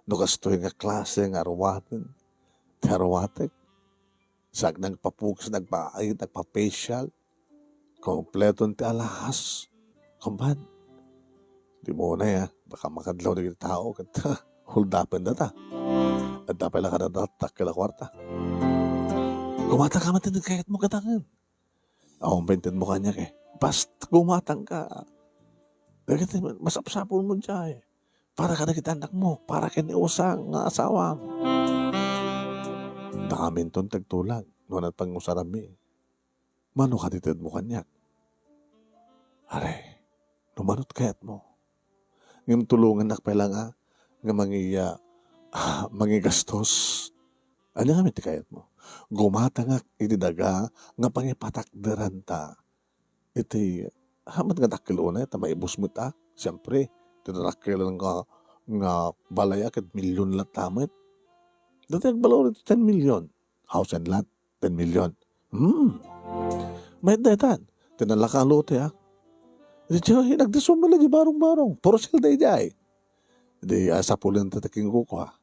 No kastoy nga klase nga aruaten ti aruatek. Saak nagpapugis, nagpaait, nagpa-facial. Kompleton ti alahas. Kamban. Di mo na ya, baka makadlaw dagiti tao, ket hold-upenda ta. Adda pay la kadatatta ket la kuarta. Gumatang ka man ti kayatmo gatangen. Awan pay intedmo kaniak eh. Basta gumatang ka. Dagiti masapsapulmo diay. Para kadagiti annakmo, para ken ni Usang nga asawam. Dakaminton ti agtulag, no ania ti pangusaranmi. Mano kadi ti intedmo kaniak? Are, no mano ti kayatmo. Ngem tulongannak pay la nga, nga mangiya-, ah, mangigastos. Ania ngamin ti kayatmo? Gumatangak iti daga nga pangipatakderanta iti, ah, met nga dakkel unay ta maibus met a. Siempre, ti nadakkelan nga, nga balay a ket milyon latta met. Dayta agbalor iti ten million. House and lot, ten million. Hmm. Mayat daytan. Ti nalaka a lote, ah. Diay, nagdisumela di barong-barong. For sale daydiay. Di, ah, sapulenta ti kinkukua.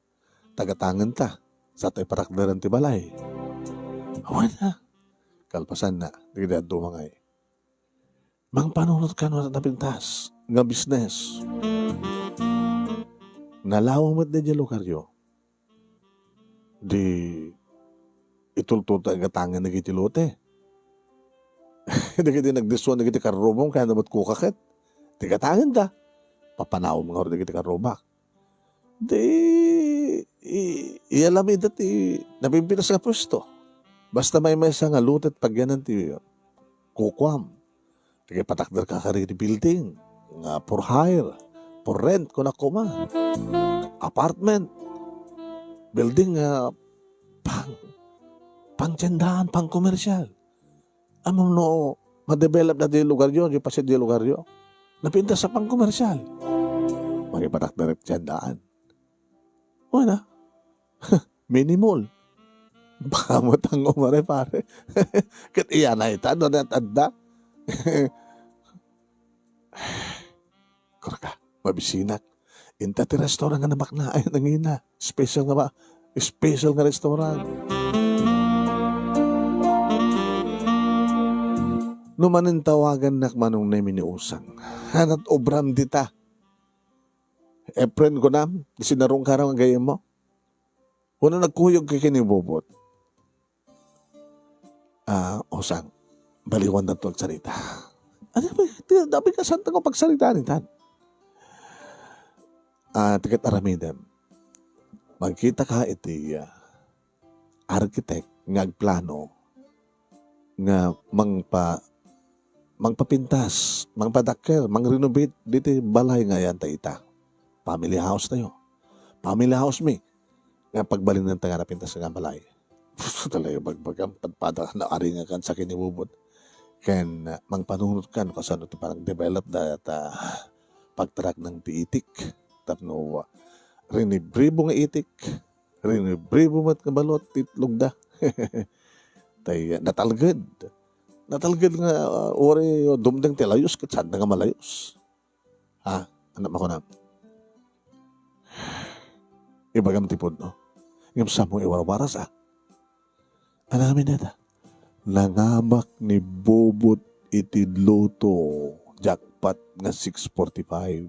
Tagatangenta. Sa ti patakderen ti balay. Awan, ah. Kalpasanna, dagiti adu mangay. Mangpanunot kano napintas nga business. Nalawa met daydiay lugaryo. Di itultulta gatangen dagiti lote. Dagiti nagdissuan dagiti karrubong, kayatna met kuka ket. Ti gatangenda. Papanawem ngarud dagiti karrubak. Di, i-, iyalamida ti napimpitas nga puesto. Basta maymaysa nga lote ti pagyanan ti kukuam. Dagiti patakder ka kadagiti building nga for hire, for rent, kunak koma. Apartment, building nga pang, pangtiendaan, pangkomersial. Ammom no ma-develop daydiay lugaryo, di paset daydiay lugaryo. Napintas a pangkomersial. Mangipatakder ti tiendaan. O na. Mini mall. Baka matang umare, pare. Ket iya na ita, no, nat-adda. Kurka, mabisinak. Inta ti restaurant nga namaknaan nangina. Special nga ba? Special nga restaurant. No manen tawagannak Manong Nemy ni Usang. Hanat obram dita. Efren, kunam, sinarungkaraw nga gayyemmo. Wenno nagkuyog ka ken ni Bobot. Ah, Usang, baliwan nato agsarita. Ania ba, ti, dapay kasanta nga pagsaritaan itan. Ah, ti ket aramidem. Magkitaka iti, ah, architect nga agplano nga mangpa-, mangpapintas, mangpadakkel, mangrenovate diti balay nga ayantayo ita. Family house tayo. Family house mi. Nga pagbalinenta nga napintas nga balay. Talaga bagbagam, padpada ka, naaringakan sa kinibubot. Ken, ah, mangpanunot ka no kasano ti panagdevelop dayta pagtaraknang ti itik. Tapno, ah, rinibribo nga itik. Rinibribo met nga balot ti itlog da. Tay, ah, natalged. Natalged nga, ah, uray dumdeng ti layus, ket saan nga malayus. Ha? Anak, makunam. Ibagam ti pudno. Ngem samo iwarwaras, ah. Anamin dayta. Nangabak ni Bobot iti lotto jackpot nga six forty-five.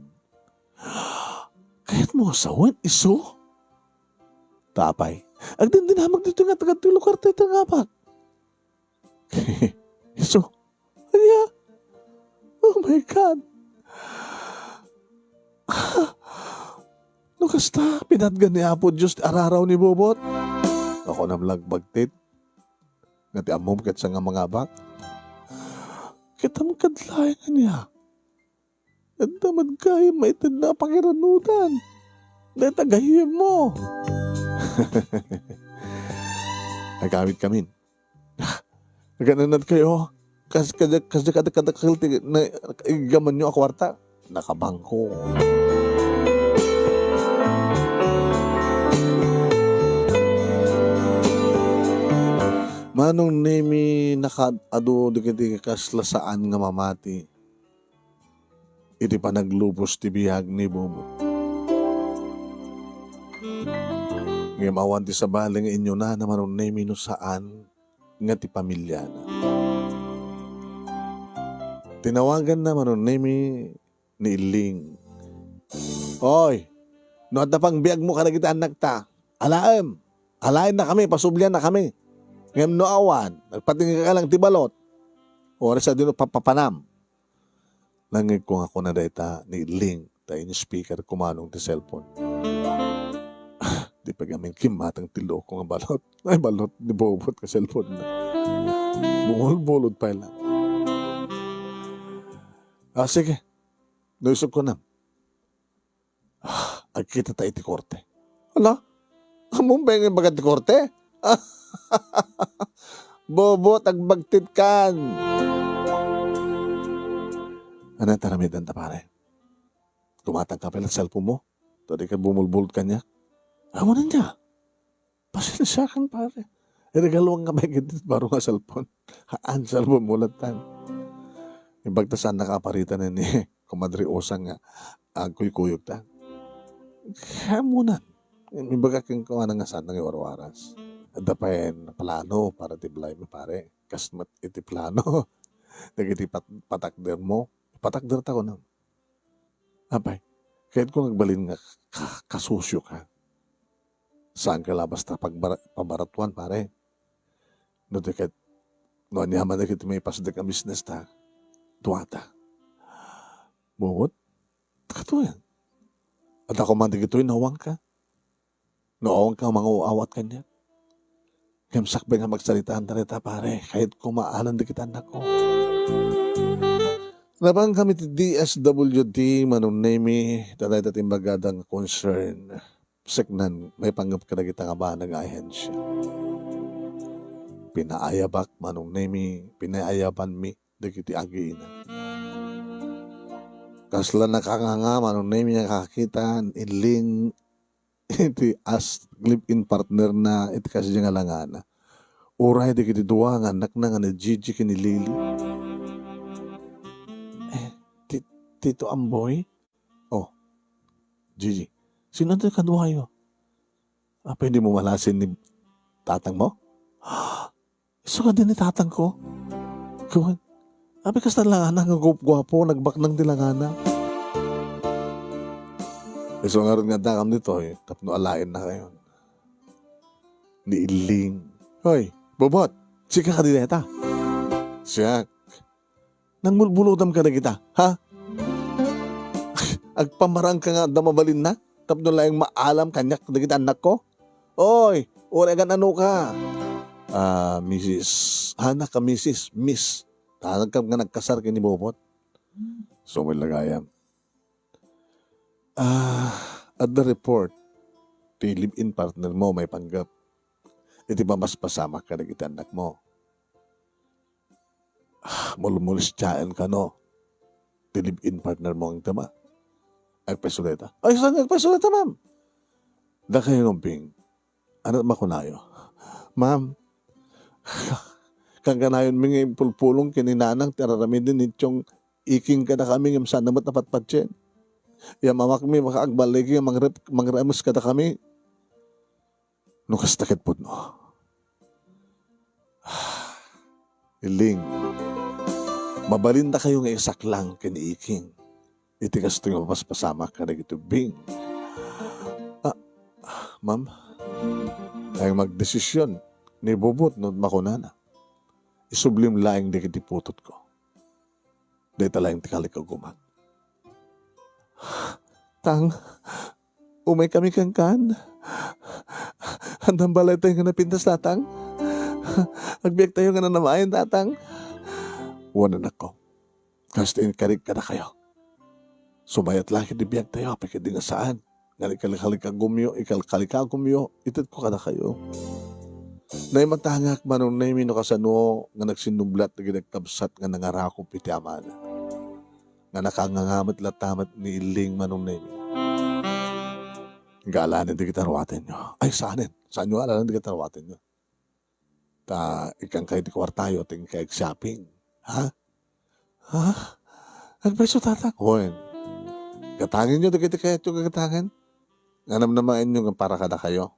Kayatmo nga sawen, isu? Apay, agdindinamag ditoy nga taga ti lugar tayo nga abak. Isu. Ania? Oh my God. No kasta, pinatgan ni Apo Dios ti araraw ni Bobot. Ako namlagbagtit. Nga ti ammom ket sa nga mangabak. Kitam kad laeng ania. Adda met gayam maitedna a pakiranudan. Dayta gayyemmo. Agamit kamin. Agananad kayo. Kas-, kada, kada, kada, kada, kada, na, igamanyo a kwarta. Nakabangko. Manong Nemi, nakaad-adu dagiti kasla saan nga mamati iti panaglubos ti biag ni Bobo. Ngem awan ti sabali nga inyunana Manong Nemi no saan nga ti pamiliana. Tinawaganna Manong Nemi ni Iling. Oy, no adda pang biagmo kadagiti annakta, alaem. Alaennakami, pasubliannakami. Ngem no awan, nagpatingga ka lang ti balot. Oras a dino papapanam. Nangngegko nga kuna dayta ni Ling ta in-speaker ko manong ti cellphone. Di pay ngamin kimmateng ti loko nga balot. Ay, balot ni Bobot nga cellphone na. Bumulbulod pay lang. Ah, sige. No isog ko na. Ah, agkita ta iti korte. Ala? Ammom pay nga imbagad ti korte? Bobot, agbagtit kan. Ano ti aramidenta, pare? Kumatang ka pala sa cellphone mo? Ta di ka bumulbulod kaniak. Amo na niya. Pasensiakan, pare. Iregaluan nga may gidit baro nga cellphone. Haan, cellphone mo latan. Ibagta saan nakaparitan ni Kumadre Osang nga agkuykuyog ta. Kamunan. Ibaga ken kuana nga saan nga iwarwaras. Adda pay plano para ti balay mi, pare. Kas met iti plano. Dagiti pat-, patakder mo. Patakder ta kuno. Apay, kayatko nga agbalin nga ka-, kasusyo ka. Saan ka la basta pagbara-, pabaratuan, pare. No di ket, no aniaman dagiti maipasdek a business ta, duata. Bubot, katuyan. Adda ko man dagitoy nawang ka. No awan ka manguawat kaniak. Ngem sakbay nga magsaritaan ta dayta, pare, kayatko maalan dagiti annakko. Napan kami ti D S W D, Manong Nemi, ta dayta ti imbagada nga concern. Seknan, maipanggep kadagita nga banag nga ahensya. Pinaayabak, Manong Nemi, pinaayabanmi dagiti agiina. Kasla nakanganga, Manong Nemi, nga kakita, inling iti as live-in partner na iti kasdiay nga langana. Uray dagiti dua nga annakna nga ni Gigi ken ni Lily. Eh, ti-, Tito Amboy? Oh, Gigi, sino ti kaduayo? Apay, di mo malasin ni tatang mo? Isu kadi ni tatang ko. Kuan. Apay, kasta langana nga gup-, guapo, nagbaknang ti langana. Isu ngarud nga addakam ditoy, tapno alaenna kayo. Ni Iling. Hoy, Bobot, sika kadi dayta? Siak. Nangmulbulodam kadagita, ha? Agpamarang ka nga adda mabalinna? Tapno laeng maalam kaniak dagiti annakko? Oy, uray agan-anoka. Ah, misis. Anak ka, misis, miss. Tanagkam nga nagkasar ken ni Bobot. Sumay la gayam. Ah, adda report ti live-in partner mo maipanggep iti pamaspasamak kadagiti annakmo. Ah, mulmulistiaen kano ti live-in partner mo, ngem agpayso dayta. Ay, saan nga agpayso dayta, ma'am? Dakayo no, Bing. Ano makunayo? Ma'am, kankanayonmi nga impulpulong ken ni nanang ti aramiden ni Tiong Iking kadakami ngem saan met a patpatien. Yamamakmi makaagbaligi nga mangrep-, mangrames kadakami. No kasta ket pudno. Iling, mabalindakayo nga isaklang ken ni Iking iti kastoy nga mapaspasamak kadagiti ubbing. Ah, ma'am, ay magdesisyon ni Bobot no makunana. Isublim laeng dagiti putotko. Dayta laeng ti kalikagumak. Tang, umay kami kenkan. Andam balaytayo nga napintas, Tatang. Agbiagtayo nga nanamaen, Tatang. Wen, anakko. Kasta inkarik kadakayo. Sumayat laeng ti biagtayo, apay ketdi nga saan nga ikalkalikagumyo, ikalkalikagumyo, itedko kadakayo. Naimatangak, Manong Nemi, no kasano nga nagsinnublat dagiti agkabsat nga nangarakop iti amana. Nga nakangangamet latta met ni Iling, Manong Nemi. Galanen dagiti aruatenyo. Ay, saanen. Saanyo alanan dagiti aruatenyo. Ta ikkan kayo ti kuartayo, ti inkay ag-shopping. Ha? Ha? Agpayso, Tatang? Wen. Gatangenyo dagiti kayatyo nga gatangen. Nga namnamaenyo nga para kadakayo.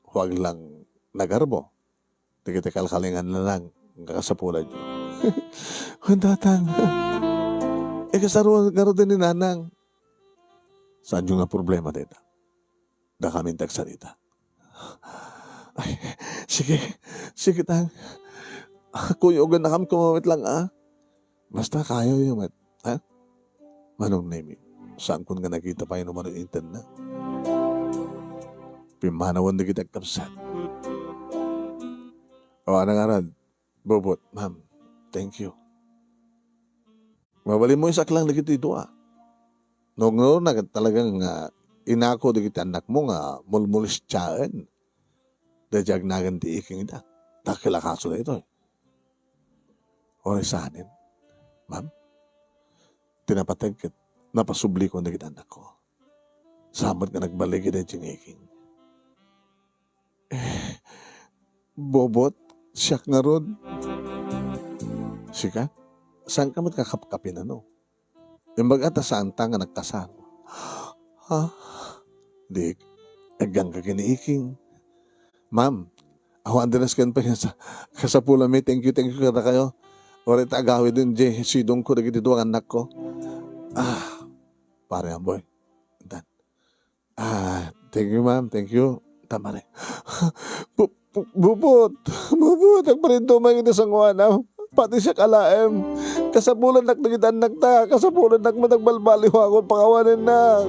Huwag lang nagarbo. Dagiti kalkalingan na lang nga kasapulanyo. Wen, Tatang. Ikasaro ngarud ni Nanang. Saanyo nga problema dayta? Dakamin ti agsarita. Ay, sige. Sige, Tang. Kuyogennakam koma met lang, a. Basta kayoyo met, ha? Manong Nemi, saankon nga nakita pay no mano intenna. Pimmanawen dagiti agkabsat. O, ano ngarud? Bobot, ma'am, thank you. Mabalinmo isaklang dagiti dua. No, no, na talagang, ah, inako dagiti annakmo nga mulmulistiaen. Daydiay agnagan ti iking ida. Dakkel a kaso daytoy. Uray saanen, ma'am, ti napateg ket napasublikon dagiti annakko. Saan met nga nagbaligi daydiay nga iking. Eh, Bobot, siak ngarud. Sika? Saanka met kakapkapin, ano? Imbag ta saanta nga nagkasar. Ha? Di, agganka ken ni iking. Ma'am, awan dinas ken pa sa kasapulanmi, thank you, thank you kadakayo. Uray ta agawiden diay sidongko dagiti dua nga annakko. Ah, pare Amboy. Dan. Ah, thank you, ma'am. Thank you. Tamare. Bu-, bu-, Bubot. Bubot, agparintumay iti sangoanam. Pati siak alaem. Kasapulannak dagiti annakta. Kasapulannak met agbalbaliw a pakawanennak.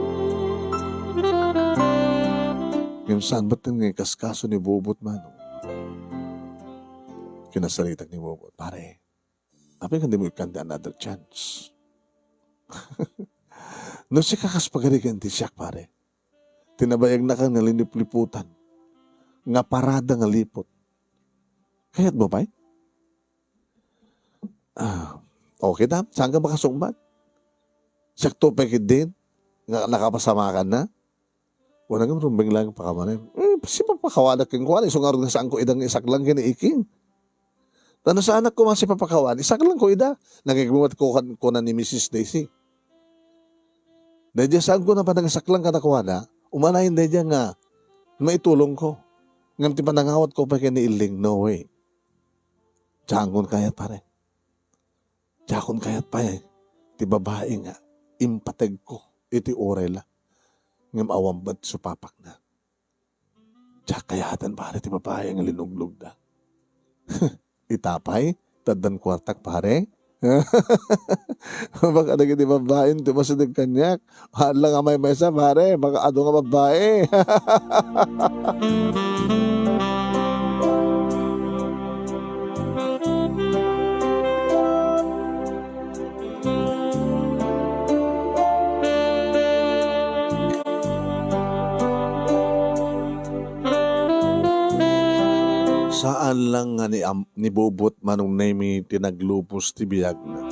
Ngem saan met nga ikaskaso ni Bubot, Manong? Kinasaritak ni Bubot. Pare, apay nga dimo ikkan ti another chance? No sika kas pagarigan ti siak, pare. Ti nabayagnakan nga linipliputan. Nga parada nga liput. Kayatmo pay? Ah, okay ta. Saanka makasungbat? Siakto pay ketdin nga nakapasamakanna? Wen, ngem rumbeng laeng pakawanem. Eh, sipapakawanak kenkuana, isu ngarud nga saanko ida nga isaklang ken ni iking. Ta no saanak koma sipapakawan, isaklangko ida. Nangigmumat ko kan-, kuna ni Missus Daisy. Daydiay saanko a panangisaklang kadakuada, umanayen daydiay nga maitulongko. Ngem ti panangawatko pay ken ni Iling, no way. Diakon kayat, pare. Diakon kayat pay ti babai nga impategko iti urayna, ngem awan met supapakna. Diak kayaten, pare, ti babai nga linuglugda. Ita pay, ta addan kuartak, pare, Baka dagiti babbain ti masideg kaniak. Haan lang a maymaysa, pare, baka adu nga babbai. Saan lang nga ni am-, ni Bobot Manong Nemi ti naglupos ti biagna.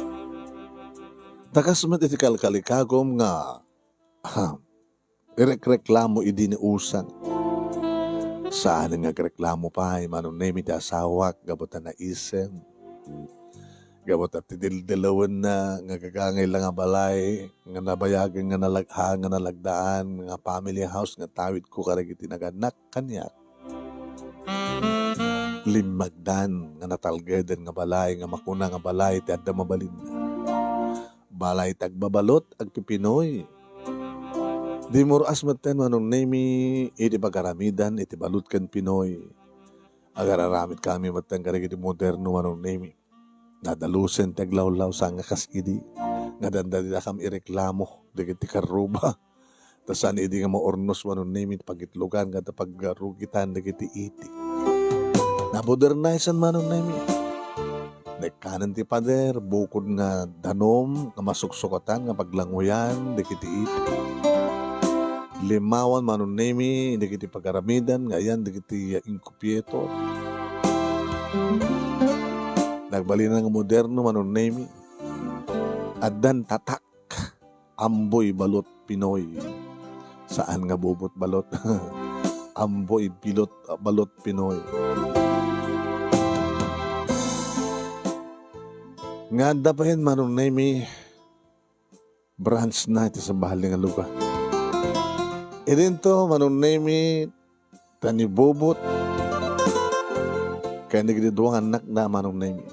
Ta kas met iti kalkalikagum nga, ahem, irekreklamo idi ni usang. Saan nga agreklamo pay Manong Nemi ti asawak gapu ta naisem. Gapu ta ti dildelawenna nga gagangay la nga balay nga nabayagen nga nalag-, haan nga nalagdaan nga family house nga tawidko kadagiti nagannak kaniak. Limmagdan nga natalgeden nga balay nga makuna nga balay ti adda mabalinna. Balay ti agbabalot, agpipinoy. Dimur-as metten Manong Nemi iti pagaramidan iti balot ken pinoy. Agar-aramidkami metten kadagiti moderno Manong Nemi. Nadalusen ti aglawlaw saan nga kas idi nga dandadidakam ireklamo dagiti karruba. Ta saan idi nga maurnos Manong Nemi ti pagitlogan ken ta pagrugitan dagiti iti. Namodernisan Manong Nemi. Nekkanen ti pader, bukod nga danum nga masuksukatan nga paglanguyan dagiti iti. Limmawan Manong Nemi dagiti pagaramidan nga ayan dagiti incubator. Nagbalin nga moderno Manong Nemi. Addan tatak. Amboy balot pinoy. Saan nga bubot balot. Amboy bilot, balot pinoy. Nga adda pay Manong Nemi, branch na iti sabali nga lugar. Idinto, Manong Nemi, ta ni Bobot ken dagiti dua nga annakna Manong Nemi.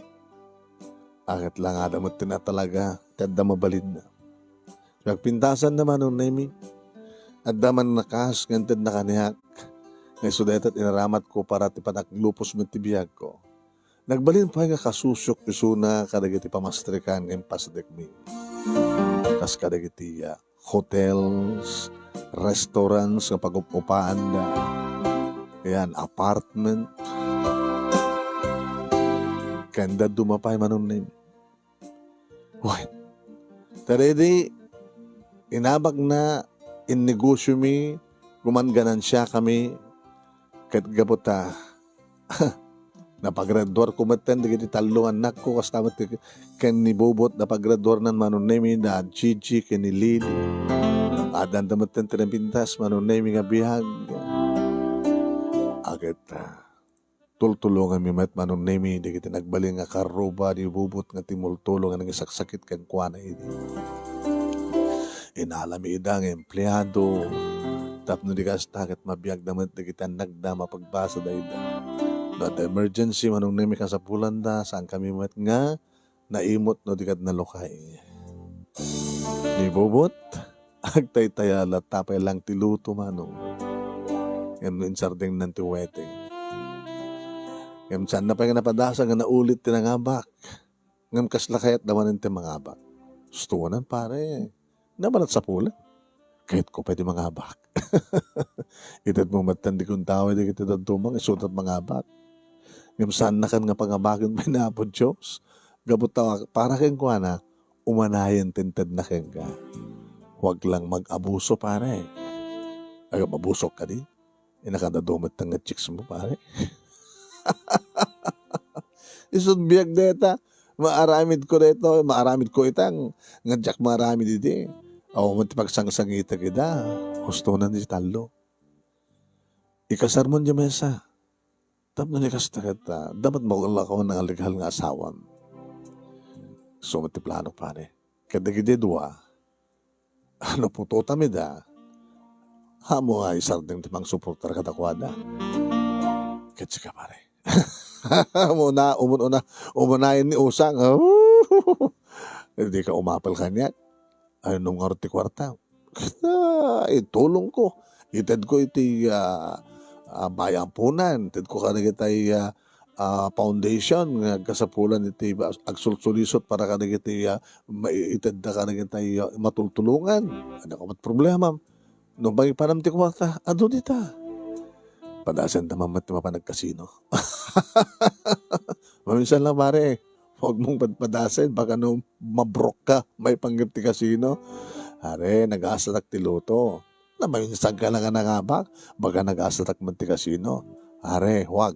Ket langada met ti natalaga ti adda mabalinna. Nagpintasan da Manong Nemi. Adda man nakas nga intedna kaniak nga isu dayta ti inaramatko para ti panaglupos met ti biagko. Nagbalin pay nga kasusiok isuna kadagiti pamastrikan nga impasidegmi. Kas kadagiti, ah, hotels, restaurants nga pagupupanda, yan, apartment. Ken dadduma pay Manong Nemi. Wen, ta daydi, inabagna, innegosiomi, guman ganansiakami, ket gapu ta, napagraduarko metten dagiti tallo nga annakko, kasta met ti ken ni Bobot, napagraduarnan Manong Nemi, da Gigi, ken ni Lily. Addanta metten ti napintas Manong Nemi nga biag. Ket, ah, tultulonganmi met Manong Nemi dagiti nagbalin nga karruba ni Bobot nga timultulo nga nangisaksakit kenkuana idi. Inalami ida nga empleado tapno di kasta ket mabiagda met dagiti annakda mapagbasada ida. No adda emergency Manong Nemi kasapulanda, saankami met nga naimut no di ket nalukay. Ni Bobot, agtaytaya latta pay lang ti luto, Manong. Ngem no insardengnan ti weteng. Ngem saanna pay nga napadasag nga naulit ti nangabak. Ngem kasla kayatda manen ti mangabak. Hustonan, pare. Nabanat sapulan. Kayatko pay ti mangabak. Itedmo metten ti kuntaway dagiti dadduma nga isuda ti mangabak. Ngem saannakan nga pangabaken pay ni Apo Dios. Gapu ta para kenkuana, umanayen ti intedna kenka. Huwag lang mag-abuso, pare. Agab-abusok kadi? Inakadadu met nga chicks mo, pare. Isut biag deta, maaramid ko deta, maaramid ko itang, nga diak maaramid idi. Awan met ti pagsangsangitek ida. Hustonan ti tallo. Ikasarmon di mesa. Tapno ni kasta ket, ah, dapat makulakaw nga legal nga asawam. So, met ti plano, pare. Ket dagiti dua, ano, putotam ida, amo nga isardeng ti mangsuportar kadakuada. Ket sika, pare. Umuna, umun-, una, umunayen ni usang. Dika umapel kaniak. Ay, nung ngarud ti kuarta. Ah, itulongko. Itedko iti, ah, ah, bayampunan. Itedko kadagitay, ah, ah, foundation nga agkasapulan iti agsulsulisut para kadagiti, ah, maitedda kadagiti, ah, matultulongan. Adda koma met problema. No mangipanam ti kuarta, adu dita. Padasenda man met ti mapan agkasino. Maminsan lang, pare, huwag mong padpadasen, baka no mabrok ka, maipanggep ti kasino. Are, nagasatak ti luto. Na maminsan ka lang nga nangabak, baka nagasatak man ti kasino. Are, huwag.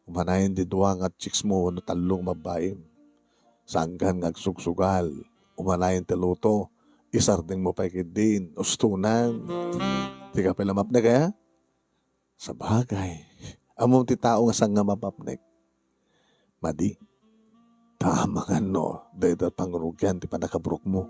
Umanayen ti dua nga chicks mo wenno tallo nga babbaim. Saankan nga agsugsugal. Umanayen ti luto. Isardeng mo pay ketdin. Ustonan. Ti kape la mapnek, aya? Sabagay. Ammom ti tao nga saan nga mapapnek. Madi. Ta amangan no, dayta pangrugian ti pannakabrukmo.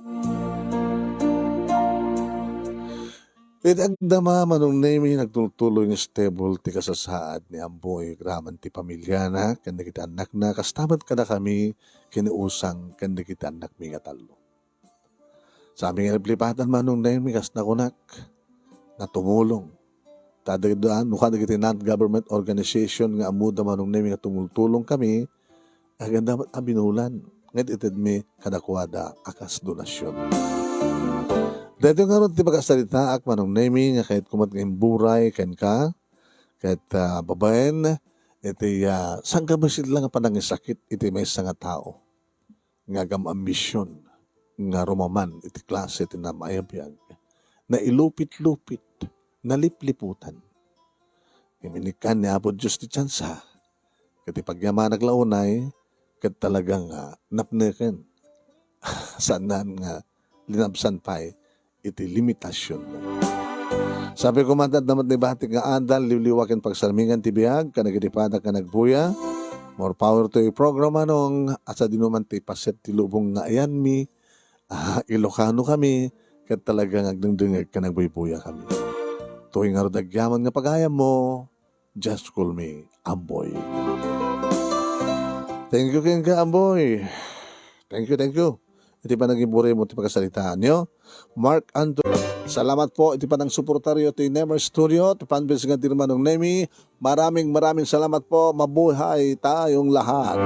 Iti agdama, Manong Nemi, nagtultuloy nga stable ti kasasaad ni Amboy agraman ti pamiliana ken dagiti annakna, kasta met kadakami ken ni Usang ken dagiti annakmi nga tallo. Sa amin nga naglipatan, Manong Nemi, kas nakunak, natumulong. Ta dagida, no kadagiti non-government organization nga ammoda, Manong Nemi, nga tumultulong kami, aganda met a binulan nga itedmi kadakuada a kas donasyon. Daytoy ngarud ti pakasaritaak, Manong Nemi, nga kayatko met nga imburay kenka, ket, ah, babaen iti, ah, saan ka bassit lang nga panangisakit iti maysa nga tao nga agam-ambision nga rumaman iti klase ti namaybiag, nailupit-lupit, nalipliputan. Iminikkan ni Apo Dios ti tiansa, ket ti pagyamanak la unay, ket talaga nga napneken. Saanan nga linabsan pay iti limitasionmo. Sabi ko man, adda met ni batik nga adal, liwliwa ken pagsarmingan ti biag, kadagiti padak nga nagbuya. More power to your program, Manong. At sa dinuman ti paset ti lubong nga ayanmi, ah, Ilocano kami, ket talaga nga agdengdengngeg ken agbuybuya kami. Toy ngarud agyaman nga pagayammo, just call me Amboy. Thank you kenka, Amboy. Thank you, thank you. Iti panagimburay mo ti pakasaritaan yo. Mark Anthony, salamat po iti panangsuportaryo ti Nemer Studio, ti fanbase nga ti Manong Nemi. Maraming, maraming salamat po. Mabuhay tayong lahat.